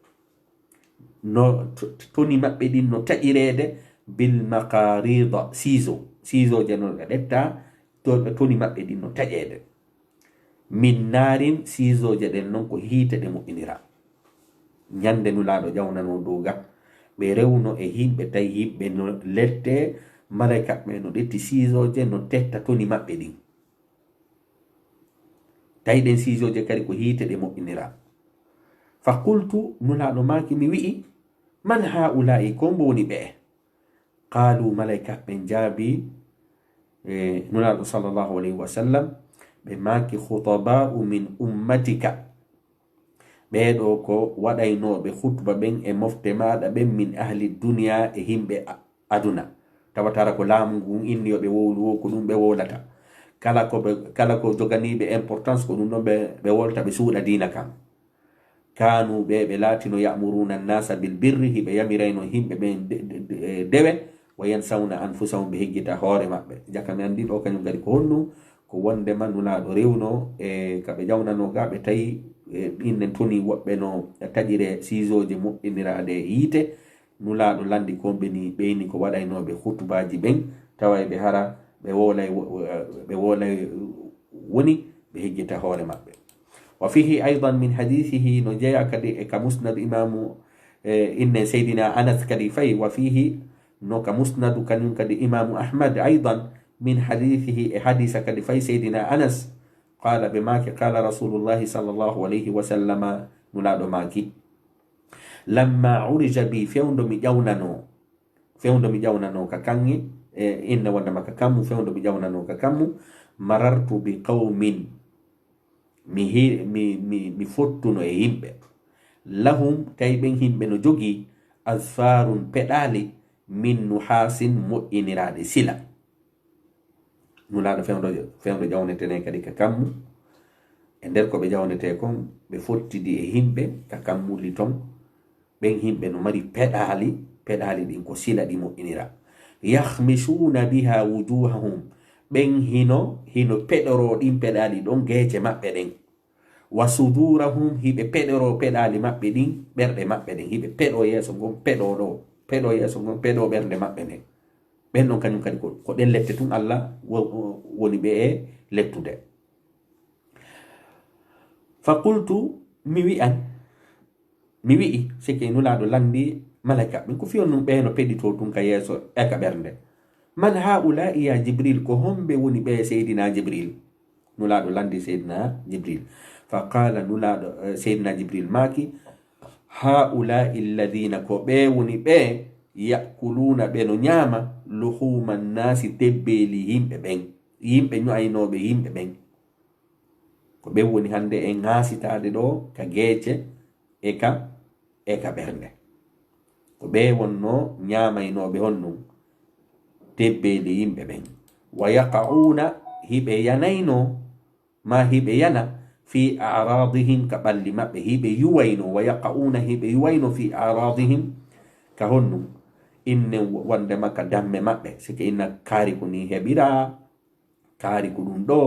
No, to-, toni maɓɓe ɗin no taƴireede بالمقاريض, ciseaux. Ciseauxje no ɗe ɗetta, to-, toni maɓɓe ɗin no taƴeede. من نار, ciseauxje ɗen non ko hiite ɗe moƴƴinira. Ñande Nulaaɗo ƴawnanoo dow ga, ɓe rewno e yimɓe, tawi yimɓe no lette, malaykaaɓe no ɗetti ciseauxje, no tetta toni maɓɓe ɗin. Tawi ɗen ciseauxje kadi ko hiite ɗe moƴƴinira. فقلت, Nulaaɗo maaki, mi wi'i, من هؤلاء, ko mbo woni ɓe'e? قالوا, malaykaaɓe ɓen jaabi, e, Nulaaɗo sallallahu alayhi wa sallam, ɓe maaki, خطباء من أمتك. Ɓee ɗoo ko waɗaynooɓe khutba ɓen e mofte maaɗa ɓen, من أهل الدنيا, e yimɓe a-, aduna. Tawata hara ko laamu ngun inni yo ɓe wowlu wo, ko ɗum ɓe wowlata. Kala ko ɓe, kala ko joganiiɓe importance, ko ɗum ɗon ɓe, ɓe wolta, ɓe suuɗa diina kan. Kanu, ɓe, ɓe laatino, ya'muruna nnasa bil birri, hiɓe yamirayno yimɓe ɓen de-, de-, de-, dewe, wa yansawna anfusahum, ɓe hejjita hoore maɓɓe. Jaka mi anndi ɗo kañum kadi ko honɗum, ko wondema Nulaaɗo rewno e ka ɓe ƴawnanoo ga, ɓe tawi, e, innen toni woɓɓe no taƴire siisooje moƴƴiniraaɗe e yiite. Nulaaɗo lanndi ko ɓe ni, ɓeyni ko waɗaynooɓe hutubaaji ɓen, tawa e ɓe hara ɓe wowlay wo-, ɓe wowlay woni ɓe hejjita hoore maɓɓe. Wa fihi aydan min hadithihi, no jeyaa kadi e ka musnad imaamu, e, innen Seydina Anas kadi fay, wa fihi, no ka musnadu kañum kadi imaamu Ahmad, aydan min hadithihi, e hadisa kadi fay Seydina Anas, qala, ɓe maaki, qala Rasulullahi sallallahu alayhi wa sallama, Nulaaɗo maaki, lamma urija bi, fewndo mi ƴawnanoo, fewndo mi ƴawnanoo ka kaŋŋe, e, inna wondema ka kammu, fewndo mi ƴawnanoo ka kammu, marartu bi qawmin, mi hi-, mi, mi, mi fottuno e yimɓe, lahum, tawi ɓen yimɓe no jogii, azfarun, peɗaali, min nuhasin, moƴƴiniraaɗi sila. Nulaaɗo fewndo, fewndo ƴawnetene kadi ka kammu. E nder ko ɓe ƴawnetee kon, ɓe fottidi e yimɓe ka kammuli ton. Ɓen yimɓe no mari peɗaali, peɗaali ɗin ko sila ɗi moƴƴinira. Yakhmishuna biha wujuhahum. Ɓen hino, hino peɗoroo ɗin peɗaali ɗon geece maɓɓe ɗen. Wa sudurahum, hiɓe peɗoroo peɗaali maɓɓe ɗin, ɓerɗe maɓɓe ɗen. Hiɓe peɗoo yeeso ngon, peɗoo ɗoo, peɗoo yeeso ngon, peɗoo ɓernde maɓɓe nden. Ɓen ɗon kañum kadi ko, ko ɗen lette tun Alla wo-, wo-, woni ɓe e lettude. Fa qultu, mi wi'an, mi wi'i, sike Nulaaɗo lanndi malaika ɓen, ko fiyon nun ɓe no peɗitoo tun ka yeeso e ka ɓernde. Man haula'i ya Jibril, ko homɓe woni ɓe Seydina Jibril? Nulaaɗo lanndi Seydina Jibril. Fa qala Nulaaɗo, eh, Seydina Jibril maaki, haula'i alladhina, ko ɓe woni ɓe, ya'kuluna, ɓe no ñaama, luhuma nnasi, tebbeeli yimɓe ɓen, yimɓe ño'aynooɓe yimɓe ɓen. Ko ɓen woni hannde en ŋaasitaade ɗo ka geece e ka, e ka ɓernde. Ko ɓe wonno ñaamaynooɓe honɗum? Tebbeeli yimɓe ɓen. Wa yaqa'una, hiɓe yanayno, ma hiɓe yana, fi a'radihim, ka ɓalli maɓɓe, hiɓe yuwayno, wa yaqa'una, hiɓe yuwayno, fi a'radihim, ka honɗum? Inne wondema ka damme maɓɓe, sike inna kaari ko ni heɓira, kaari ko ɗum ɗo,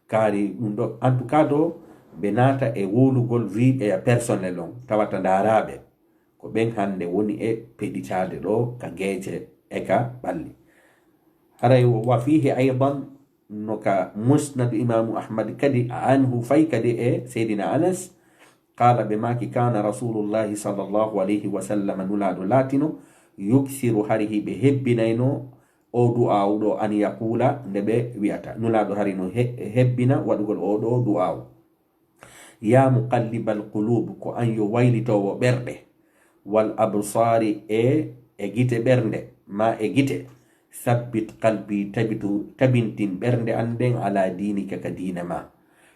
kaari ɗum ɗo. En tout cas, do ɓe naata e wowlugol vie ɓeya personnel on, tawata ndaaraaɓe. Ko ɓen hannde woni e peɗitaade ɗo ka geece e ka ɓalli. Haray wa fiihi aydan, no ka musnadu Imaamu Ahmad kadi, anhu, fay kadi e Seydina Anas, qala, ɓe maaki, kana Rasulullahi sallallahu alayhi wa sallam, Nulaaɗo laatino, yuksiru, hari hiɓe hebbinayno, o du'aawu ɗo, an yaqula, nde ɓe wi'ata. Nulaaɗo hari no he-, hebbina waɗugol o ɗo du'aawu. Ya muqallibal qulub, ko an yo waylitoowo ɓerɗe, wal absaari, e, e gite ɓernde, ma e gite, sabbit qalbi, tabitu, tabintin ɓernde an nden, ala diinika, ka diina ma.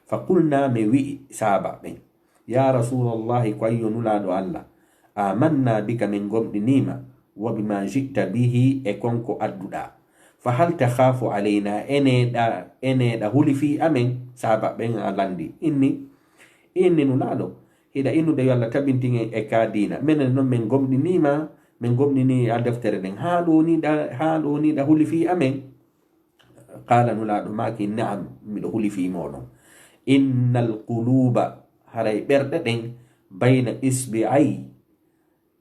Fa qulna, mi wi'i saaba ɓen, ya Rasulallahi, ko an yo Nulaaɗo Alla, amanna bika, min gomɗiniima, wa bima ji'ta bihi, e kon ko adduɗaa. Fa hal takhafu alayna, eneɗa, eneɗa huli fii amen? Saaba ɓen a lanndi. Inni, inni Nulaaɗo, hiɗa innude yo Alla tabintin en e ka diina. Menen non min gomɗiniima, min gomɗinii a deftere nden. Haa ɗo ni ɗa, haa ɗo ni ɗa huli fii amen? Qala, Nulaaɗo maaki, na'am, miɗo huli fii mooɗon. Innal quluba, haray ɓerɗe ɗen, bayna isbi'ay,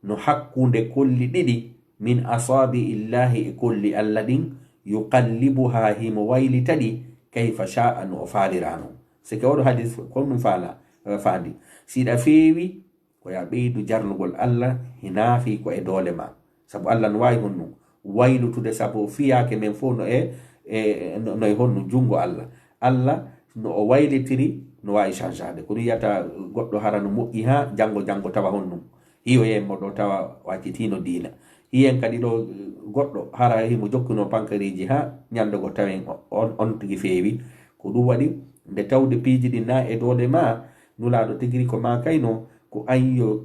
no hakkunde kolli ɗiɗi, min asaabi'illahi, e kolli Alla ɗin, yuqallibuha, himo waylita ɗi, kayfa sha'a, no o faalira non. Sike oɗo hadis ko ɗum faala, eh, faandi. Si ɗa feewi, ko ya ɓeydu jarnugol Alla, hinaa fii ko e doole ma. Sabu Alla no waawi honɗum waylutude, sabu fiyaake men fof no e, e, no, no e honɗum junngo Alla. Alla no o waylitiri, no waawi changeade. Ko ɗum yiyata goɗɗo hara no moƴƴi haa janngo, janngo tawa honɗum. Hiyoyen mo ɗo tawa waccitiino diina. Hiyen kadi ɗo goɗɗo hara himo jokkuno pankariiji haa ñannde go tawen on, on tigi feewi. Ko ɗum waɗi nde tawde piiji ɗin na e doole ma, Nulaaɗo tigiri ko ma kayno, ko an yo,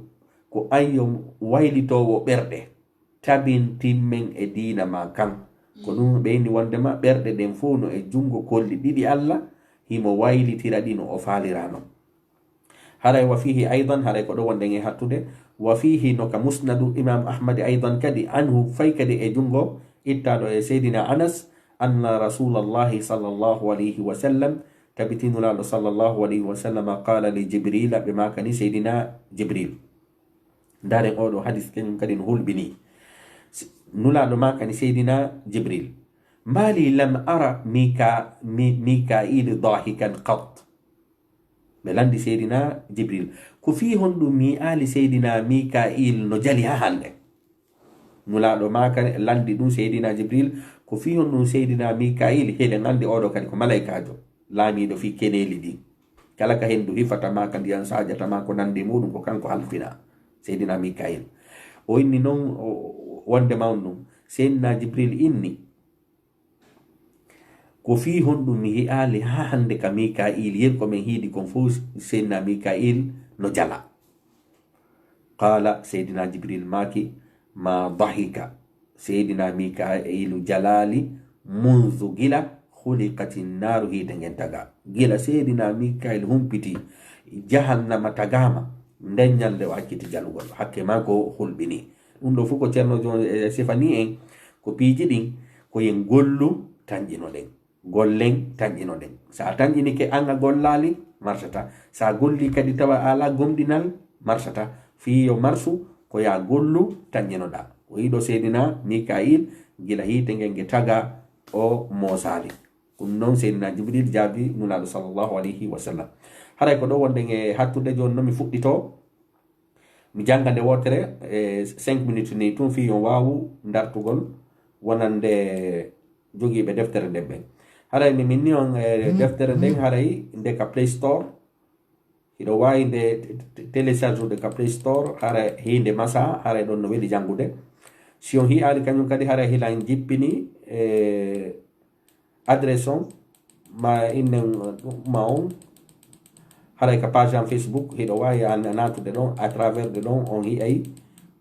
ko an yo waylitoowo ɓerɗe. tabintin men e diina ma kan. Ko ɗum ɓeyni wondema ɓerɗe ɗen fof no e junngo kolli ɗiɗi Allah, himo waylitira ɗi no o faalira non. Haray wa fihi aydan, haray ko ɗo wonɗen e hattude. Wa fihi, no ka musnadu Imam Ahmad aydan kadi, anhu, fay kadi e junngo ittaɗo e Seydina Anas, anna Rasulallahi sallallahu alayhi wa sallam, tabiti Nulaaɗo sallallahu alayhi wa sallam, qala li Jibrila, ɓe makani Seydina Jibril. Ndaren oɗo hadis kañum kadi no hulɓini. S-, Nulaaɗo makani Seydina Jibril, mali lam ara Mika-, Mi-, Mikail dahikan qat. Ɓe lanndi Seydina Jibril, ko fii honɗum mi yi'aali Seydina Mikail no jali haa hannde? Nulaaɗo maaka lanndi ɗum Seydina Jibril, ko fii honɗum Seydina Mikail, hiɗen anndi oɗo kadi ko malaykaajo, laamiiɗo fii keneeli ɗin. Kala ka henndu hifata maa, ka ndiyan saajata maa, ko nanndi muɗum, ko kanko halfina, Seydina Mikail. O inni non, o, o, wonde mawnum, Seydina Jibril inni, ko fii honɗum mi yi'aali haa hannde ka Mikail, yer ko men hiidi kon fof Seydina Mikail no jala. Qala, Seydina Jibril maaki, ma dahika, Seydina Mikailu jalaali, munzu gila, khuliqati naaru, hiite ngen taga. Gila Seydina Mikail humpiti, jahannama tagaama, nden ñalnde o acciti jalugol. Hakke maako hulɓini. Ɗum ɗo fof ko Ceerno Jon, e, sifani en, ko piiji ɗin, ko yen gollu, tanƴino ɗen. Gollen, tanƴino ɗen. So a tanƴinike an a gollaali, martata. So a golli kadi tawa a alaa gomɗinal, martata. Fii yo marsu, ko yaa gollu, tanƴinoɗaa. O yiɗo Seydina Mikail, gila hiite ngen nge taga, o moosaali. Ɗum noon Seydina Jibril jaabi Nulaaɗo sallallahu alayhi wa sallam. Haray ko ɗo wonɗen e hattude jooni, no mi fuɗɗitoo. Mi jannga nde wootere, e cinq minutes ni tun, fii yo waawu dartugol wonande jogiiɓe deftere nden ɓen. Haray mi minni on, e deftere nden, haray nde ka Play Store. Hiɗo waawi nde te-, te-, télécharge de ka Play Store, haray hiinde masa, haray ɗon no weli janngude. Si on hi'aali kañum kadi, haray hilan jippini, e adresse on, ma innen ma on, haray ka page am Facebook, hiɗo waawi an-, naatude ɗon, à travers de ɗon, on hi'ay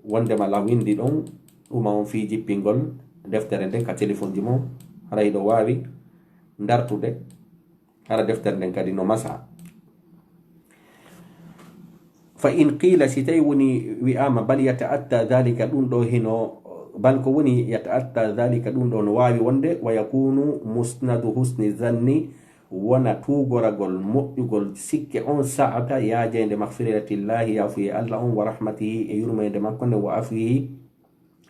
wondema la winndi ɗon, ɗuma on fii jippingol deftere nden ka téléphone ji mon, haray hiɗo waawi dartude, hara deftere nden kadi no masa. Fa in qila, si tawi woni wi'ama, bal yata'atta dhalika, ɗum ɗo hino, bal ko woni yata'atta dhalika, ɗum ɗo no waawi wonde, wa yakunu musnadu husni zanni, wona tuugoragol moƴƴugol sikke on sa'ata yaajeende maghfiratillahi, yaafuye Allah on, wa rahmatihi, e yurmeende makko nde, wa afwihi,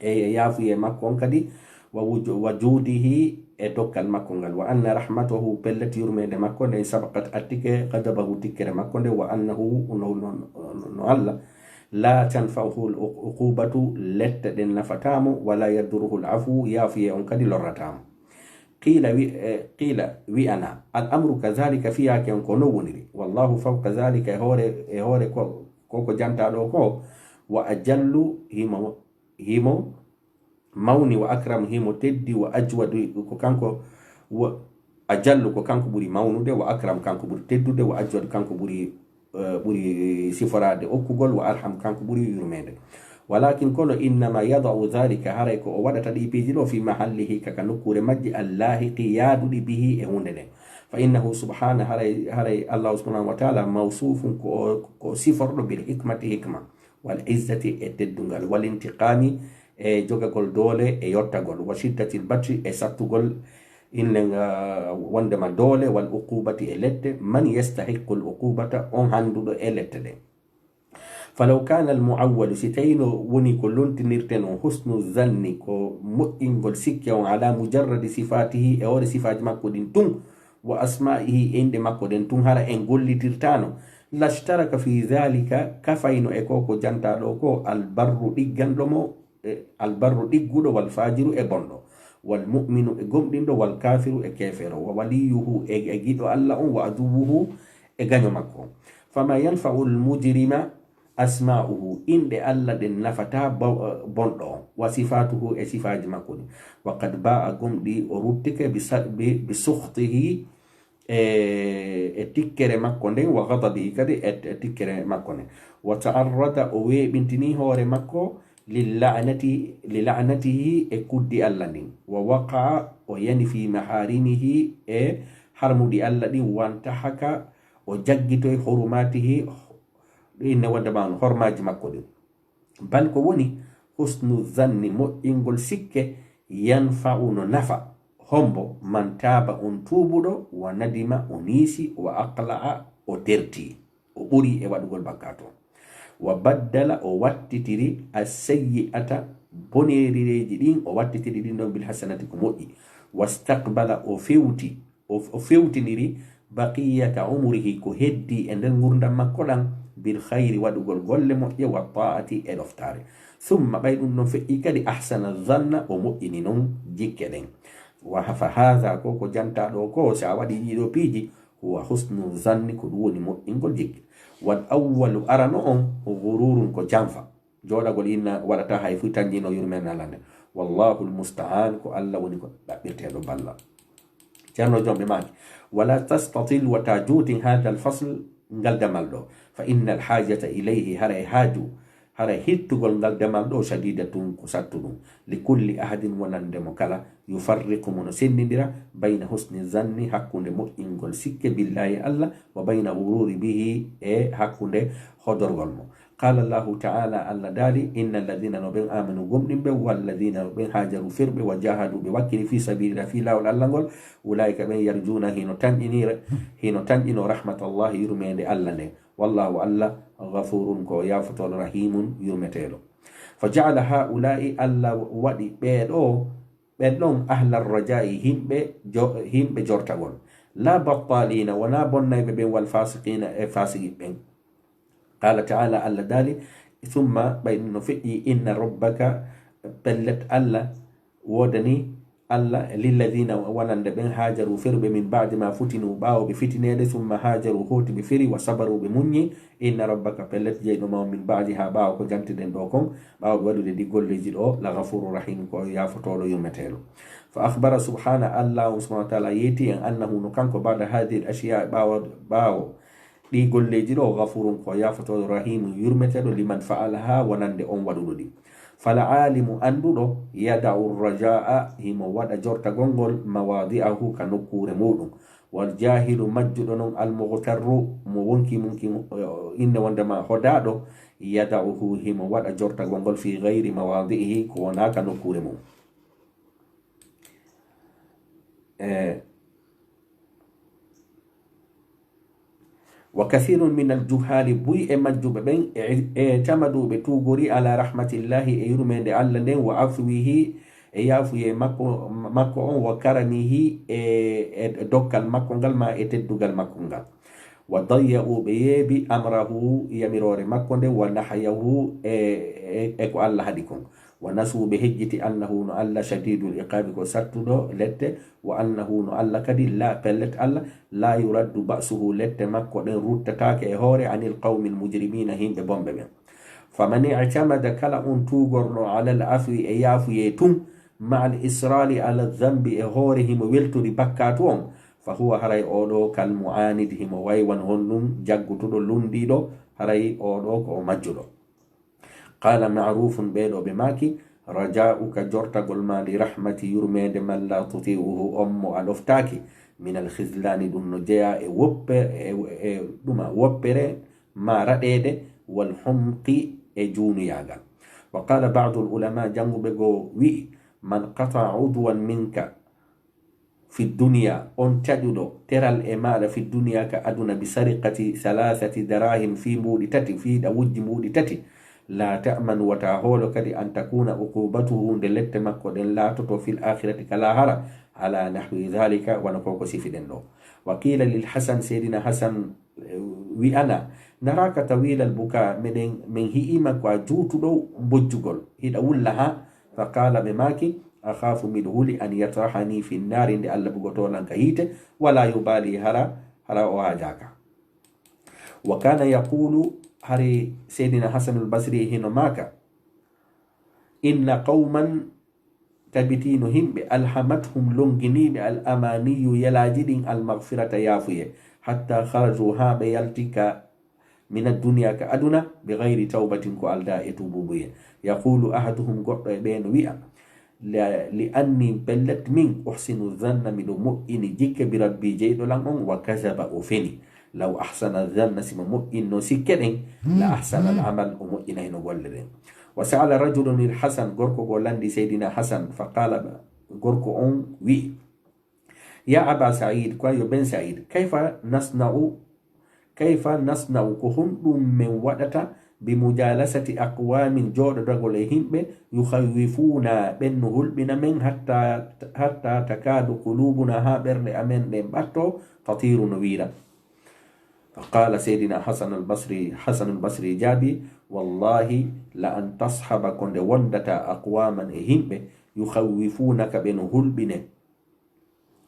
e yaafuye makko on kadi, wa wuju-, wa juudihi, e dokkal makko ngal, wa anna rahmatahu, pellet yurmeende makko nden, sabaqat, attike, ghadabahu, tikkere makko nde, wa annahu, no, no, no, no Allah, la tanfa'uhu al uqubatu, lette ɗen nafatamo, wala yadurruhu al afu, yaafuye on kadi lorratamo. Qila wi-, e, qila, wi'ana, al amru kadhalika, fiyaake on ko no woniri, wallahu fawqa dhalika, e hoore, e hoore ko, ko, ko jantaɗo ko, wa ajallu, himo himo mawni, wa akram, himo teddi, wa ajwadu, ko kanko, wa ajallu, ko kanko ɓuri mawnude, wa akram, kanko ɓuri teddude, wa ajwadu, kanko ɓuri, eh, ɓuri siforaade okkugol, wa arham, kanko ɓuri yurmeende. Walakin, kono, innama yada'u dhalika, haray ko o waɗata ɗi piiji ɗo, fi mahallihi, kaka nokkuure majji, allahiqi, yaaduɗi, bihi, e huunde nden. Fa innahu subhana, haray, haray Allahu subhanahu wa ta'ala, mawsufun, ko, ko siforɗo, bil hikmati, hikma. Wal izzati, e teddungal, wal intiqami, e jogagol doole, e yottagol, wa shiddatil batshi, e sattugol, innen, ah, wondema doole, wal uqubati, e lette, man yastahiqqul uqubata, on handuɗo e lette ɗe. Falaw kana al muawwalu, si tawino woni ko lontinirten on, husnu zanni, ko moƴƴingol sikke on, ala mujarradi sifatihi, e hoore sifaaji makko ɗin tun, wa asma'ihi, e inɗe makko ɗen tun, hara en gollitirtaano, lashtaraka fi dhalika, kafayno e ko ko jantaa ɗo ko, albarru, ɗigganɗo mo, e, albarru, ɗigguɗo, wal fajiru, e bonɗo, wal mu'minu, e gomɗinɗo, wal kafiru, e kefero, wa waliyuhu, e, e giɗo Allah on, wa aduwuhu, e gaño makko on. Fama yanfa'u al mujrima asma'uhu, inɗe Allah ɗen nafataa ba-, bonɗo on, wa sifatuhu, e sifaaji makko ɗin. Wa qad ba'a, gomɗi o ruttike, bi sa-, bi, bi sukhtihi, e, e tikkere makko nden, wa ghadabihi, kadi e, e tikkere makko nden. Wa ta'arrada, o weeɓintini hoore makko, للعنة، للعنته e kuddi Allah ndin. ووقع o yani في محارمه e harmuɗi Allah ɗin. وانتهك o jaggitoy حرماته inne wonde ma on hormaaji makko ɗin. بل ko woni حسن الظن moƴƴingol sikke ينفع no nafa hombo من تاب on tuubuɗo وندم o niisi وأقلع o terti. O ɓuri e waɗugol bakkaatu on. وبدل o wattitiri السيئة boneerireeji ɗin o wattitiri ɗin ɗon بالحسنة ko moƴƴi. واستقبل o fewti o o fewtiniri بقية عمره ko heddi e nder ngurdam makko ɗan بالخير waɗugol golle moƴƴe والطاعة e ɗoftaare. ثم ɓay ɗum ɗon feƴƴi kadi أحسن الظن o moƴƴini non jikke ɗen. وه- فهذا ko ko jantaa ɗoo ko si a waɗii ɗii ɗoo piiji هو حسن الظن ko ɗum woni moƴƴingol jikke. والأول arano on غرور ko janfa. Jooɗagol inna waɗata hay fuy tanjino yurmena lande. والله المستعان ko Allah woni ko ɗaɓɓirteeɗo balla. Ceerno Jom ɓe maaki ولا تستطل wata juutin هذا الفصل ngal damal ɗoo. فإن الحاجة إليه haray haaju haray hittugol ngal damal ɗoo شديدة ko sattuɗum. لكل أحد wonande mo kala يفرق mo no senndindira بين حسن الظن hakkunde moƴƴingol sikke بالله Allah وبين غرور به e hakkunde hodorgol mo. قال الله تعالى Allah daali إن الذين no ɓen آمنوا gomɗinɓe والذين no ɓen هاجروا ferɓe وجاهدوا ɓe wakkili في سبيل الله fii laawol Allah ngol أولئك ɓen يرجون hino tanƴinire hino tanƴino رحمة الله yurmeende Allah nden. والله Allah غفور ko yaafotooɗo رحيم yurmeteeɗo. فجعل هؤلاء Allah waɗi ɓee ɗoo ɓen ɗon أهل الرجاء himɓe jo- himɓe jortagol. لا بطالين wonaa bonnayɓe ɓen والفاسقين e faasiqiɓe ɓen. قال تعالى Allah daali ثم ɓay ɗum no feƴƴi إن ربك pellet Allah woodani Allah للذين wonande ɓen هاجروا feruɓe من بعد ما فتنوا ɓaawo ɓe fitineede ثم هاجروا hooti ɓe feri وصبروا ɓe muññi إن ربك pellet jeyɗo ma on من بعدها ɓaawo ko jantiɗen ɗoo kon ɓaawo ɓe waɗude ɗi golleeji ɗoo لغفور رحيم ko yaafotooɗo yurmeteeɗo. فأخبر سبحانه Allah on subhanahu wa taala yeeti en أنه no kanko بعد هذه الأشياء ɓaawo ɓaawo ɗi golleeji ɗoo غفور ko yaafotooɗo رحيم yurmeteeɗo لمن فعلها wonande on waɗuɗo ɗi. فالعالم annduɗo يضع الرجاء himo waɗa jortagol ngol مواضعه ka nokkuure muuɗum. والجاهل majjuɗo non المغتر mo wonki munki inne wonde ma hodaaɗo يضعه himo waɗa jortagol ngol في غير مواضعه ko wonaa ka nokkuure mum. E وكثير من الجهال buy e majjuɓe ɓen e e tamaduɓe tuugori على رحمة الله e yurmeende Allah nden وعفوه e yaafuye makko makko on وكرمه e e dokkal makko ngal ma e teddugal makko ngal. وضيعوا ɓe yeebi أمره yamiroore makko nde ونهيه e e e ko Allah haɗi kon. ونسوا ɓe hejjiti أنه no Allah شديد العقاب ko sattuɗo lette وأنه no Allah kadi لا pellet Allah لا يرد بأسه lette makko ɗen ruttataake e hoore عن القوم المجرمين himɓe bonɓe ɓen. فمن اعتمد kala on tuugorɗo على العفو e yaafuye tun مع الإصرار على الذنب e hoore himo weltori bakkaatu on فهو haray oo ɗoo كالمعاند himo way wano honɗum jaggutuɗo lunndiiɗo haray oo ɗoo ko o majjuɗo. قال معروف ɓee ɗoo ɓe maaki رجاؤك jortagol ma لرحمة yurmeende من لا تطيعه on mo a ɗoftaaki من الخذلان ɗum no jeyaa e woppe e e ɗuma woppere ma raɗeede والحمق e juunuyaagal. وقال بعض العلماء jannguɓe goo wi'i من قطع عضوا منك في الدنيا on taƴuɗo teral e maaɗa في الدنيا ka aduna بسرقة ثلاثة دراهم fii mbuuɗi tati fii ɗa wujji mbuuɗi tati لا تأمن wata hoolo kadi أن تكون عقوبته nde lette makko ɗen laatoto في الآخرة ka laahara على نحو ذلك wano ko ko sifiɗen ɗoo. وقيل للحسن Seydina Hasan wi'anaa نراك طويل البكاء meɗen men hi'ima ko a juutuɗo mbojjugol hiɗa wulla haa فقال ɓe maaki أخاف miɗo huli أن يطرحني في النار nde Allah bugotoo lan ka hiite ولا يبالي hara hara o haajaaka. وكان يقول hari Seydina Hasanul Basri hino maaka إن قوما tabitino himɓe ألهمتهم longiniiɓe الأماني yelaaji ɗin المغفرة yaafuye حتى خرجوا haa ɓe yalti ka من الدنيا ka aduna, بغير توبة ko aldaa e tuubuubuyee. يقول أحدهم goɗɗo e ɓee no wi'a, li anni pellet min, uhsinu zanna miɗo moƴƴini jikke, bi rabbi jeyɗo lan on, wa kazaba o feni. Law ahsana zanna simo moƴƴinno sikke ɗen, la ahsana al amal o moƴƴinayno golle ɗen. Wa sa'ala rajulun il hasan, gorko goo landi seydina hasan, fa qala, gorko on wi'i, ya aba said, ko yo ben said, kayfa nasna'u, kayfa nasna'u, ko honɗum men waɗata, bi mujalasati aqwamin, jooɗodagol e himɓe, yukhawwifuna, ɓen no hulɓina men, hatta, hatta takadu qulubuna, haa ɓerɗe amen ɗen ɓatto, tatiru, no wiira. Fa qala seydina hasan al basri, hasan al basri jaabi, wallahi la an tashaba, ko nde wondata, aqwaman, e himɓe, yukhawwifunaka, ɓe no hulɓine,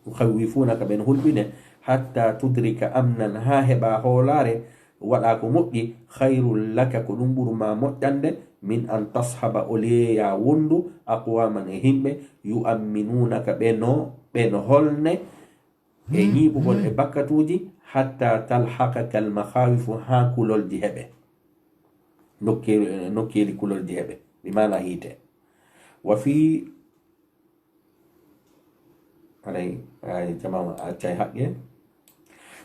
yukhawwifunaka, ɓe no hulɓine, hatta tudrika amnan, haa heɓa hoolaare, waɗa ko moƴƴi, khayrun laka, ko ɗum ɓuri ma moƴƴande, min an tashaba, o liyeya wondu, aqwaman, e himɓe, yu'amminunaka, ɓe no, ɓe no holne e ñiiɓugol e bakkatuuji, hatta talhaqaka al makhawifu, haa kulolji heɓe, nokkeeli, nokkeeli kulolji heɓe, bi maana hiite. Wa fi Haray, ay, jamaama, accay haqqe.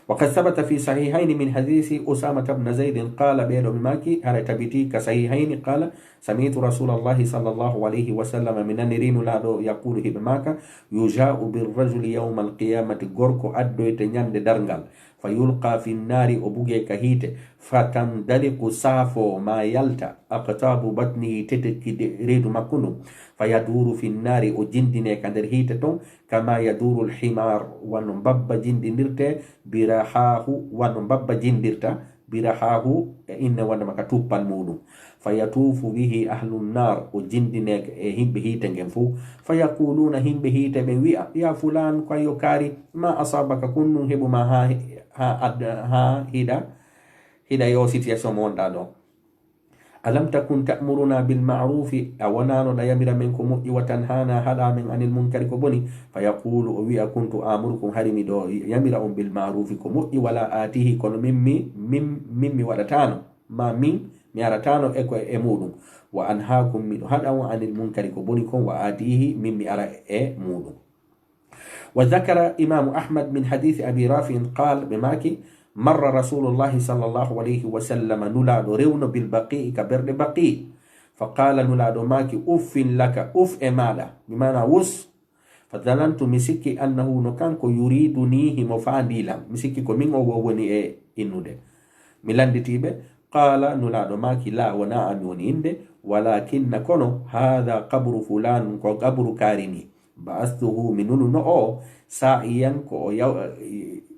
Wa qad sabata fi sahihayni min hadisi Usamata bnu Zaydin qala, ɓeeɗo ɓe maaki, haray tabiti ka sahihayni qala, sami'tu rasulallahi sallallahu alayhi wa sallam, mi naniri Nulaaɗo yaqulu hiɓe maaka, yuja'u birrajuli yawma alqiyamati, gorko addoyte ñande darngal, fa yulqa fi nnaari, o bugee ka hiite, fa tandaliqu, saafo, ma yalta, aqtaabu batnihi, tetekki de-, reedu makko ndun, fa yaduuru fi nnaari, o jindinee ka nder hiite ton, kama yaduuru lhimaar, wano mbabba jindindirtee, birahaahu, wano mbabba jindirta, birahaahu, e inne wonde maka tuppal muuɗum. Fa yatuufu bihi ahlu nnaar, o jindinee e himɓe hiite ngen fuu. Fa yaquluuna, himɓe hiite ɓen wi'a, ya fulaan, ko yo kaari, ma asaabaka, ko honɗum heɓu ma haa, haa ad-, haa hiɗa, hiɗa yo situation mo wonɗaa ɗoo. Alam takun ta'muruna bil ma'rufi, a wonaano ɗa yamira men ko moƴƴi, wa tanhana, haɗa men anil munkari ko boni. Fa yaqulu, o wi'a, kuntu amurukum, hari miɗo yamira on bil ma'rufi ko moƴƴi, wala atihi, kono min mi, min, min mi waɗataano, ma min mi arataano e ko e muuɗum. Wa anhaakum, miɗo haɗa on anil munkari ko boni kon, wa atihi, min mi ara e muuɗum. Wa zakara Imaamu Ahmad min hadiisi Abi Rafi'in qaal, ɓe maaki, marra Rasulullahi sallallahu alayhi wa sallam, Nulaaɗo rewno bil Baqi, ka berɗe Baqi. Fa qaala, Nulaaɗo maaki, uffin laka, uf e maaɗa, bi maana wus. Fa zanantu, mi sikki, annahu, no kanko, yuriduni, himo faandii lan. Mi sikki ko min o wo-, woni e innude. Mi landiti ɓe, qaala, Nulaaɗo maaki, laa, wonaa an mi woni innde, walakinna, kono, haadha qabru fulaan, ko qabru kaari nii. Ba'astuhu, mi nuluno o, saa'iyan, ko o yaw-,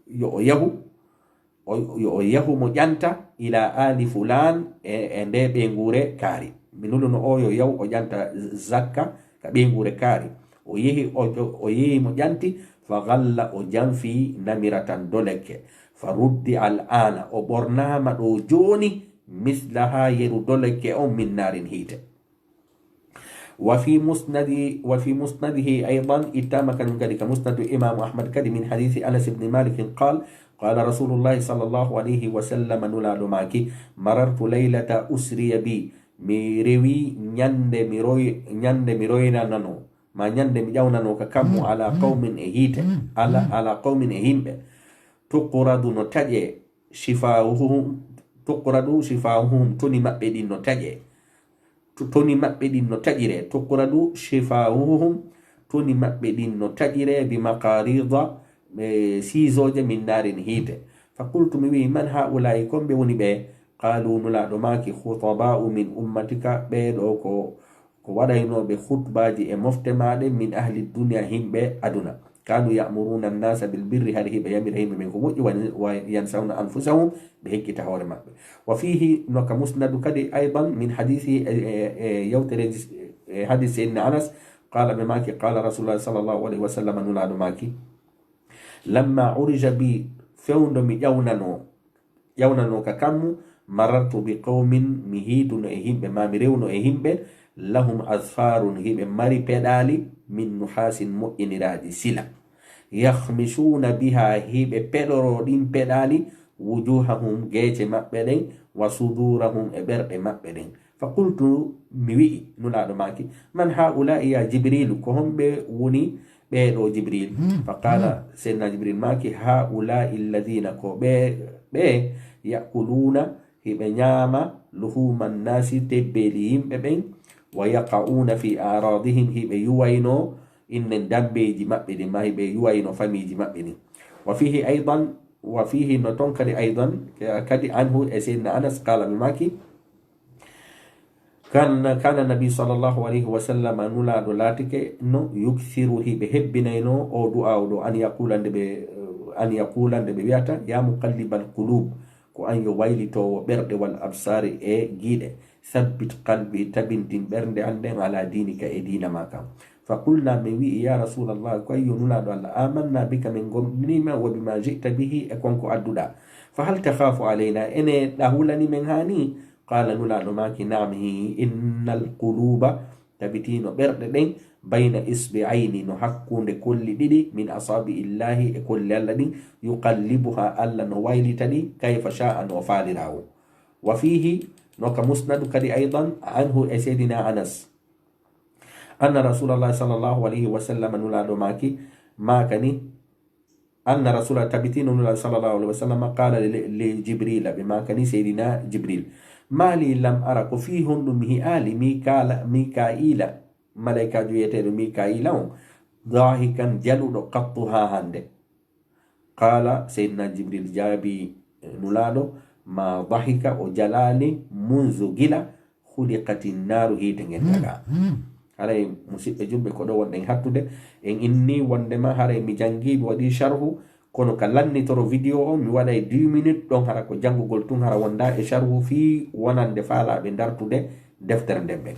yo o yahu, o, yo o yahu mo ƴanta, ila aali fulaan, e, e nde ɓeynguure kaari. Mi nuluno o yo yaw o ƴanta zakka ka ɓeynguure kaari. O yehi, o, o yehi mo ƴanti, fa ghalla, o janfi namiratan dolekke. Fa ruddi al aana, o ɓornaama ɗo jooni, mislaha yeru dolekke on min naarin hiite. Wa fi musnadi, wa fi musnadihi aydan, ittaama kañum kadi ka musnadu Imaamu Ahmad kadi, min hadiisi Anas ibni Malikin qaal, qaala Rasulullahi sallallahu alayhi wa sallam, Nulaaɗo maaki, marartu laylata usriya bi, mi rewi ñande mi roy-, ñande mi roynanano, ma ñande mi ƴawnano ka kammu, ala qawmin e hiite, ala, ala qawmin e himɓe, tuqradu no taƴe, shifahuhum, tuqradu shifahuhum, toni maɓɓe ɗin no taƴe. To-, toni maɓɓe ɗin no taƴiree, tuqradu shifahuhum, toni maɓɓe ɗin no taƴiree, bi maqarida, e siisooje min naarin hiite. Fa qultu, mi wi'i, man haa'ulaa'i, kon ɓe woni ɓee? Qaalu, Nulaaɗo maaki, khutaba'u min ummatika, ɓee ɗoo ko, ko waɗaynooɓe khutbaaji e mofte maa ɗen, min ahli dunya, himɓe aduna. Kanu ya'muruna an-nasa bil birri, hari hiɓe yamira himɓe ɓen ko moƴƴi, wa, wa yansawna anfusahum, ɓe hekkita hoore maɓɓe. Wa fihi, no ka musnadu kadi, aydan min hadisi, e, e, e yewtere, e hadis Seydina Anas, qala, ɓe maaki, qala Rasulullah sallallahu alayhi wa sallam, Nulaaɗo maaki, lamma urija bi, fewndo mi ƴawnano, ƴawnanoo ka kammu, marartu bi qawmin, mi hiiduno e himɓe, ma mi rewno e himɓe, lahum azfarun, hiɓe mari peɗaali, min nuhasin, moƴƴiniraaɗi sila. Yakhmisuuna biha, hiɓe peɗoroo ɗin peɗaali, وجوههم geece maɓɓe ɗen, وصدورهم e ɓerɗe maɓɓe ɗen. فقلت mi wi'i, Nulaaɗo maaki, من هؤلاء يا جبريل, ko homɓe woni ɓee ɗoo Jibril? فقال, Seydina Jibril maaki, هؤلاء الذين, ko ɓee, ɓee, يأكلون, hiɓe ñaama, لحوم الناس, tebbeeli yimɓe ɓen, ويقعون في أعراضهم, hiɓe yuwaynoo innen dammbeeji maɓɓe ɗin, maa hiɓe yuwaynoo famiiji maɓɓe ɗin. وفيه أيضا, وفيه, no ton kadi, أيضا, kadi, عنه, e Seydina Anas, قال, ɓe maaki, كان، كان النبي صلى الله عليه وسلم, Nulaaɗo laatike no, يكثر, hiɓe hebbinaynoo oo du'aawu ɗoo, أن يقول, nde ɓe, أن يقول, nde ɓe wi'ata, يا مقلب القلوب, ko an yo waylitoowo ɓerɗe, والأبصار, e giiɗe, ثبت قلبي, tabintin ɓernde an nden, على دينك, e diina maa kan. فقلنا, min wi'i, يا رسول الله, ko an yo Nulaaɗo Allah, آمنا بك, min gomɗinii ma, وبما جئت به, e kon ko adduɗaa. فهل تخاف علينا, ene ɗa hulani men haa nii? قال, Nulaaɗo maaki, نعم, hii, إن القلوب, tabitino ɓerɗe ɗen, بين إصبعين, no hakkunde kolli ɗiɗi, من أصابع الله, e kolli Allah ɗin, يقلبها, Allah no waylita ɗi, كيف شاء, no o faaliraa woo. وفيه, no ka Musnadu kadi, أيضا, عنه, e Seydina Anas, أن رسول الله صلى الله عليه وسلم, Nulaaɗo maaki, maakani, أن رسول, tabitino Nulaaɗo صلى الله عليه وسلم, قال ل، لجبريل, ɓe maakani Seydina Jibril, ما لي لم أر, ko fii honɗum mi hi'aali Mikaala, Mika'iila, malaykaajo wi'eteeɗo Mika'iila on, ضاحكا, jaluɗo, قط, haa hannde. قال, Seydina Jibril jaabii, eh, Nulaaɗo, ما ضحك, o jalaali, منذ, gila, خلقت النار, hiite ngen tagaa. Haray, musiɓɓe julɓe, ko ɗoo wonɗen hattude. En inni wonndema haray mi janngii, mi waɗii sharhu, kono ka lannitoro video on, mi waɗay dix minutes ɗon, hara ko janngugol tun, hara wondaa e sharhu fii wonande faalaaɓe ndartude deftere nden ɓen.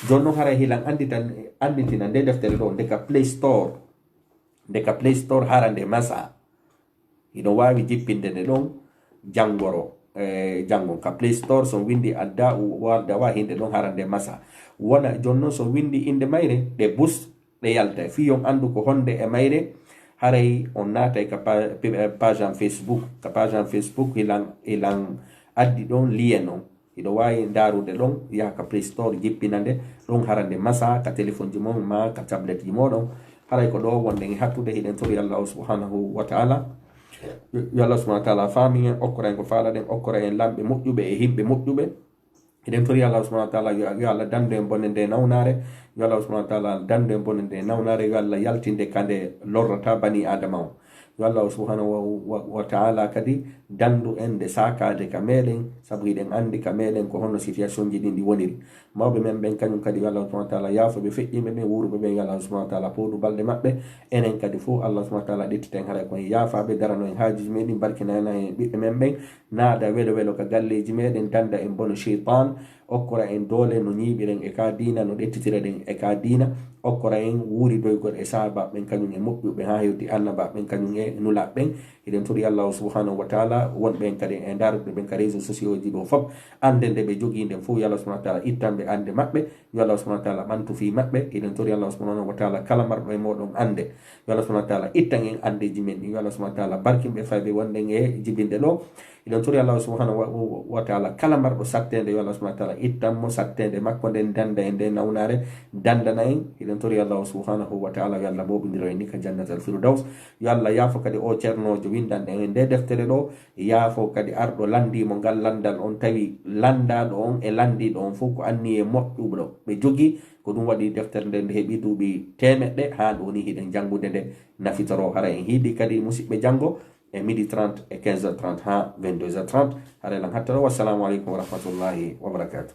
Jooni non haray hilan annditan, annditina nde deftere ɗoo, nde ka Play Store, nde ka Play Store hara nde masaa. Hiɗon waawi jippinde nde ɗon, janngoro, eh, janngon ka Play Store, so on winndi Adda'u wa Dawa, hinde ɗon hara nde masaa. Wona jooni non, so on winndi innde mayre, ɗe bus, ɗe yalta. Fii on anndu ko honde e mayre, haray on naatay ka pa, pi, eh, page am Facebook. Ka page am Facebook, hilan, hilan addi ɗon lien on. Hiɗo waawi ndaarude ɗon, yaha ka Play Store, jippina nde, ɗon hara nde masaa ka téléphone ji mon maa ka tablette ji mooɗon. Haray ko ɗoo wonɗen e hattude, hiɗen tori Allaahu subhanahu wa ta'ala. Yo, yo Allaahu subhanahu wa ta'ala faamin en, okkora en ko faalaɗen, okkora en lamɓe moƴƴuɓe e himɓe moƴƴuɓe. Hiɗen tori Allaahu subhanahu wa ta'ala yo, yo Allah dandu en bone nde nawnaare. Yo Allaahu subhanahu wa ta'ala dandu en bone nde nawnaare. Yo Allah yaltinde ka nde lorrata banii Aadama on. Yo Allaahu subhanahu wa, wa, wa ta'ala kadi dandu en nde saakaade ka meɗen, sabu hiɗen anndi ka meɗen ko honno situation ji ɗin ɗi woniri. Mawɓe men ɓen kañum kadi, yo Allaahu subhanahu wa ta'ala yaafo ɓe, feƴƴinɓe ɓen, wuuruɓe ɓen, yo Allaahu subhanahu wa ta'ala fooɗu balɗe maɓɓe. Enen kadi fof, Allaahu subhanahu wa ta'ala ƴettita en, haray ko en yaafaaɓe, darano en haajuuji meɗen, barkinana en ɓiɓɓe men ɓen, naada welo welo ka galleeji meɗen, danda en bono sheytaan, okkora en doole no ñiiɓiren e ka diina, no ɗettitireɗen e ka diina, okkora en wuuridoygol e sahaabaaɓe ɓen kañum e moƴƴuɓe haa hewti annabaaɓe ɓen kañum e nulaaɓe ɓen. Hiɗen tori Allaahu subhanahu wa ta'ala wonɓe en kadi e ndaaruɓe ɓen ka réseaux sociaux ji ɗo fof, annde nde ɓe jogii nden fof, yo Allaahu subhanahu wa ta'ala ittan ɓe annde maɓɓe, yo Allaahu subhanahu wa ta'ala ɓantu fii maɓɓe. Hiɗen tori Allaahu subhanahu wa ta'ala kala marɗo e mooɗon annde, yo Allaahu subhanahu wa ta'ala ittan en anndeeji men ɗin, yo Allaahu subhanahu wa ta'ala barkin ɓe fayɓe wonɗen e jibinde ɗo. Hiɗen tori Allaahu subhanahu wa, wa, wa ta'ala kala marɗo satteende, yo Allaahu subhanahu wa ta'ala ittan mo satteende makko nden, danda en nde nawnaare, dandana en. Hiɗen tori Allaahu subhanahu wa ta'ala yo Allah mooɓindiro en ni ka Jannatal Firdaws. Yo Allah yaafo kadi o ceernoojo winndanɗo en nde deftere ɗo, yaafo kadi arɗo lanndii mo ngal lanndal on, tawi lanndaaɗo on e lanndiiɗo on fof ko anniyee moƴƴuɗo ɓe jogii. Ko ɗum waɗi deftere nde, nde heɓi duuɓi teemeɗɗe, haa ɗo ni hiɗen janngude nde, nafitoro. Hara en hiidi kadi, musiɓɓe, janngo e midi trente e quinze heures trente haa vingt-deux heures trente. Hara elan hattoro. Wassalamu aleykum wa rahmatullahi wa barakatuh.